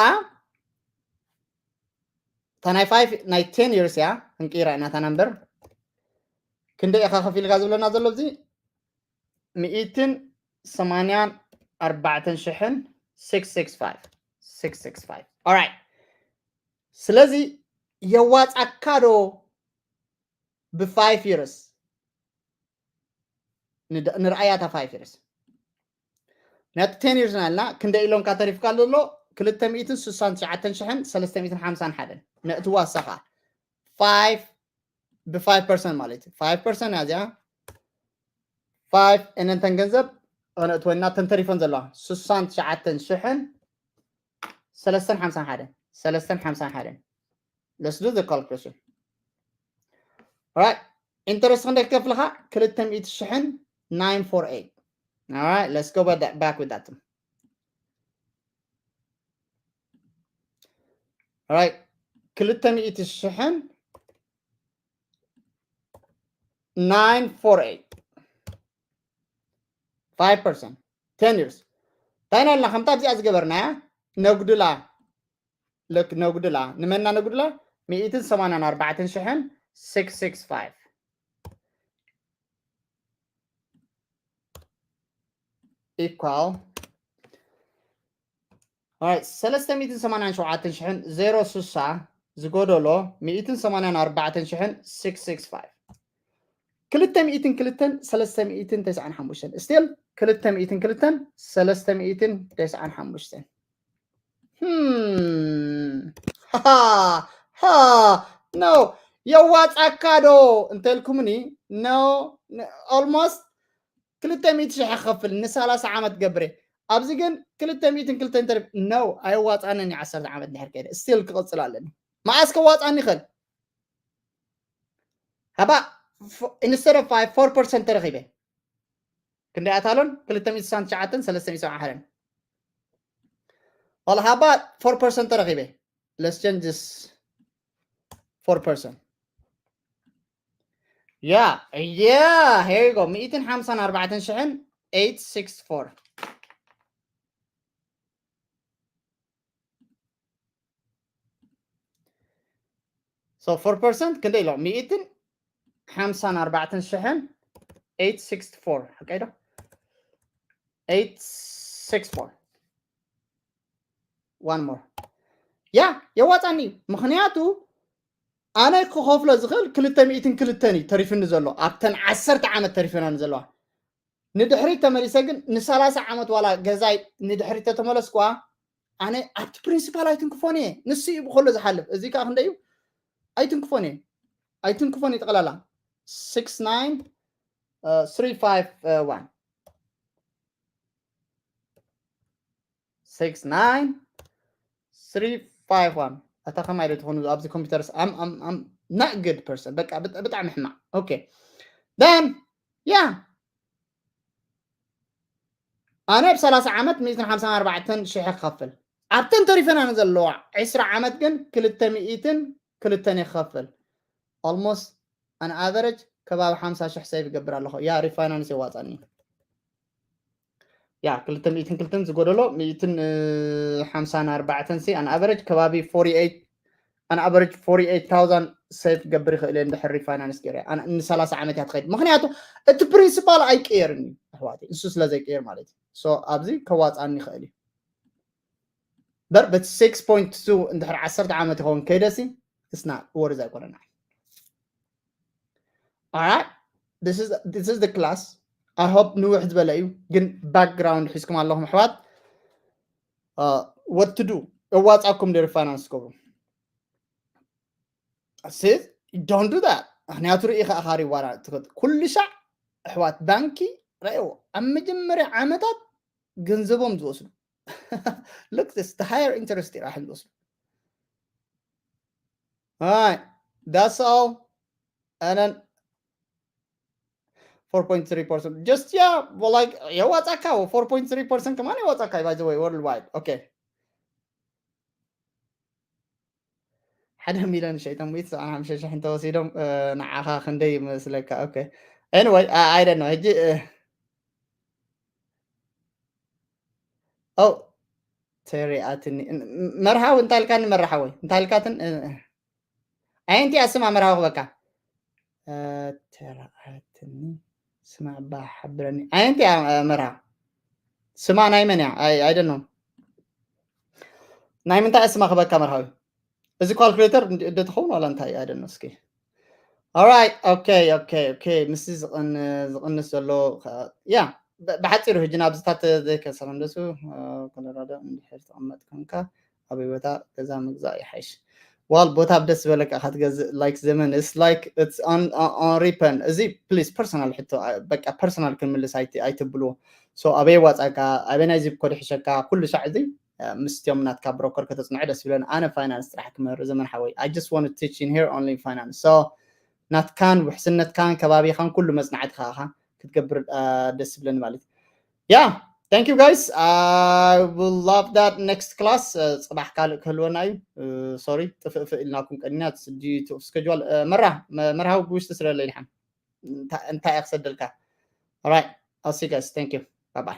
እታ ናይ ፋይቭ ናይ ቴን ይርስ እያ ክንቅይራ ኢና እታ ነምበር ክንደይ ኢኻ ከፊልካ ዝብለና ዘሎ እዚ ሚእትን ሰማንያን ኣርባዕተን ሽሕን ሲክስ ሲክስ ፋይቭ ሲክስ ሲክስ ፋይቭ ኦራይት ስለዚ የዋፃካ ዶ ብፋይቭ ይርስ ንርኣያ እታ ፋይቭ ይርስ ነቲ ቴን ይርስ ናልና ክንደ ኢሎንካ ተሪፍካ ዘሎ ክልተ ሚእትን ስሳን ትሽዓተን ሽሕን ሰለስተ ሚእትን ሓምሳን ሓደን ነእትዋ ሰኻ ፋይቭ ብፋይቭ ፐርሰንት ማለት እዩ ፋይቭ ፐርሰንት እያ እዚኣ ፋይቭ እነንተን ገንዘብ ክነእትወና ተንተሪፈን ዘለዋ ስሳን ትሽዓተን ሽሕን ሰለስተን ሓምሳን ሓደን ሰለስተን ሓምሳን ሓደን let's do the calculation right interest ክንደይ ክከፍልኻ ክልተ ሚእቲ ሽሕን ናይን ፎር ኤይት right let's go back with that right ክልተ ሚእቲ ሽሕን ናይን ፎር ኤይት ፋይቭ ፐርሰንት ቴን ይርስ እንታይ ናልና ከምታ ኣብዚኣ ዝገበርናያ ነጉድላ ነጉድላ ንመና ነጉድላ ሚእትን ሰማንያን ኣርባዕተን ሽሕን ሲክስ ሲክስ ፋይቭ equal ሰለስተ ሚእትን ሰማንያን ሸውዓተን ሽሕን ዜሮ ስሳ ዝጎደሎ ሚእትን ሰማንያን ኣርባዕተን ሽሕን ስክስ ስክስ ፋይቭ። ክልተ ሚእትን ክልተን ሰለስተ ሚእትን ተስዓን ሓሙሽተን still ክልተ ሚእትን ክልተን ሰለስተ ሚእትን ተስዓን ሓሙሽተን። No የዋፃካ ዶ እንተልኩምኒ no almost ክልተ ሚእቲ ሽሕ ክኸፍል ንሰላሳ ዓመት ገብረ ኣብዚ ግን ክልተ ሚእትን ክልተን ተሪፍ no ኣየዋፃንን እዩ ዓሰርተ ዓመት ድሕር ከይደ still ክቕፅል ኣለኒ። መዓስ ከዋፃኒ ይኽእል? ሃባ instead of five four percent ተረኺበ ክንደይ ኣታሎን ክልተ ሚእቲ ስሳን ትሽዓተን ሰለስተ ሚእቲ ሰብዓን ሓደን well ሃባ four percent ተረኺበ let's change this four percent yeah yeah here you go ሚእትን ሓምሳን ኣርባዕተን ሽሕን eight six four so four percent ክንደይ ኢሎ ሚእትን ሓምሳን ኣርባዕተን ሽሕን eight six four okay ዶ eight six four one more yeah የዋፃኒ እዩ ምክንያቱ ኣነ ክኸፍሎ ዝኽእል ክልተ ሚእትን ክልተን እዩ ተሪፍኒ ዘሎ ኣብተን ዓሰርተ ዓመት ተሪፈናኒ ዘለዋ ንድሕሪት ተመሊሰ ግን ንሰላሳ ዓመት ዋላ ገዛይ ንድሕሪት ተተመለስኳ ኣነ ኣብቲ ፕሪንሲፓል ኣይትንክፎን እየ ንሱ እዩ ብከሎ ዝሓልፍ እዚ ከዓ ክንደ እዩ ኣይትንክፎን እየ ኣይትንክፎን እዩ ጠቕላላ six nine three five one six nine three five one ኣታ ከማይ ዶ ትኾኑ ኣብዚ ኮምፒውተርስ ኣም ኣም ኣም not good person በቃ ብጣዕሚ ሕማቅ okay then yeah ኣነ ብ ሰላሳ ዓመት ሚእትን ሓምሳን ኣርባዕተን ሽሕ ክኸፍል ኣብተን ተሪፈና ንዘለዋ ዕስራ ዓመት ግን ክልተ ሚእትን ክልተን ይኸፍል almost an average ከባቢ ሓምሳ ሽሕ save ይገብር ኣለኹ ያ refinance የዋፃኒ ያ ክልተ ሚእትን ክልተን ዝጎደሎ ሚእትን ሓምሳን ኣርባዕተን ሲ an average ከባቢ forty eight an average forty eight thousand save ክገብር ይኽእል እየ እንድሕር refinance ገይረ ንሰላሳ ዓመት እያ ትኸይድ ምክንያቱ እቲ ፕሪንሲፓል ኣይቀየርን እዩ ኣሕዋተይ እሱ ስለ ዘይቀየር ማለት እዩ so ኣብዚ ከዋፃኒ ይኽእል እዩ በር but six point two እንድሕር ዓሰርተ ዓመት ይኸውን ከይደሲ እስና ወርዝ ኣይኮነና Alright, this is this is the class. I hope ንውሕ ዝበለ እዩ ግን background ሒዝኩም ኣለኹም ኣሕዋት what to do እዋፃኩም ደ refinance ትገብሩ ሲ don't do that ምክንያቱ ርኢ ከኣ ካሪ ዋላ ኩሉ ሻዕ ኣሕዋት ባንኪ ረእዎ ኣብ መጀመርያ ዓመታት ገንዘቦም ዝወስዱ look this the higher interest ራሕን ዝወስዱ Alright, that's all. And then four point three percent. Just yeah, well, like የዋጻካ four point three percent ከማን የዋጻካ by the way worldwide. Okay. ሓደ ሚሊዮን ሸይጦም ሚእቲ ሰብዓን ሓሙሽተ ሽሕ እንተወሲዶም ንዓኻ ክንደይ ይመስለካ? Okay. Anyway, I, I don't know. ሕጂ ኦ ተሪኣትኒ መርሃዊ እንታይ ኢልካኒ መርሃዊ እንታይ ኢልካትን ኣየንቲያ ስማ መርሃዊ ክበካ ተራኣትኒ ስማ እባ ሓብረኒ ኣየንቲያ መርሃ ስማ ናይ መን እያ ኣይደኖ ናይ ምንታይ ስማ ክበካ መርሃዊ እዚ calculator እንደ ትኸውን ዋላ እንታይ ኣይደኖ እስኪ Alright, okay, okay, okay. ምስዚ ዝቕንስ ዘሎ ያ ብሓፂሩ ሕጂ ናብዝታት ዘይከሰረ እንደሱ ኮሎራዶ እንድሕር ተቐመጥ ኮንካ ኣበይ ቦታ ገዛ ምግዛእ ይሓይሽ ዋል ቦታ ብደስ ዝበለካ ክትገዝእ like ዘመን it's like it's on on ripen እዚ please personal ሕቶ በቃ personal ክንምልስ ኣይትብልዎ so ኣበይ ዋፃካ ኣበይ ናይ zip code ይሕሸካ ኩሉ ሻዕ እዚ ምስቲኦም ናትካ broker ከተፅንዖ ደስ ይብለኒ ኣነ finance ጥራሕ ክምህር ዘመን ሓወይ I just want to teach in here only finance so ናትካን ውሕስነትካን ከባቢኻን ኩሉ መፅናዕትኻ ክትገብር ደስ ይብለኒ ማለት yeah thank you guys I will love that next class ፅባሕ ካልእ ክህልወና እዩ sorry ጥፍእፍእ ኢልናኩም ቀኒና schedule መራ መርሃዊ ብውሽጢ ስለለ ይድሓን እንታይ እየ ክሰደልካ alright I'll see you guys thank you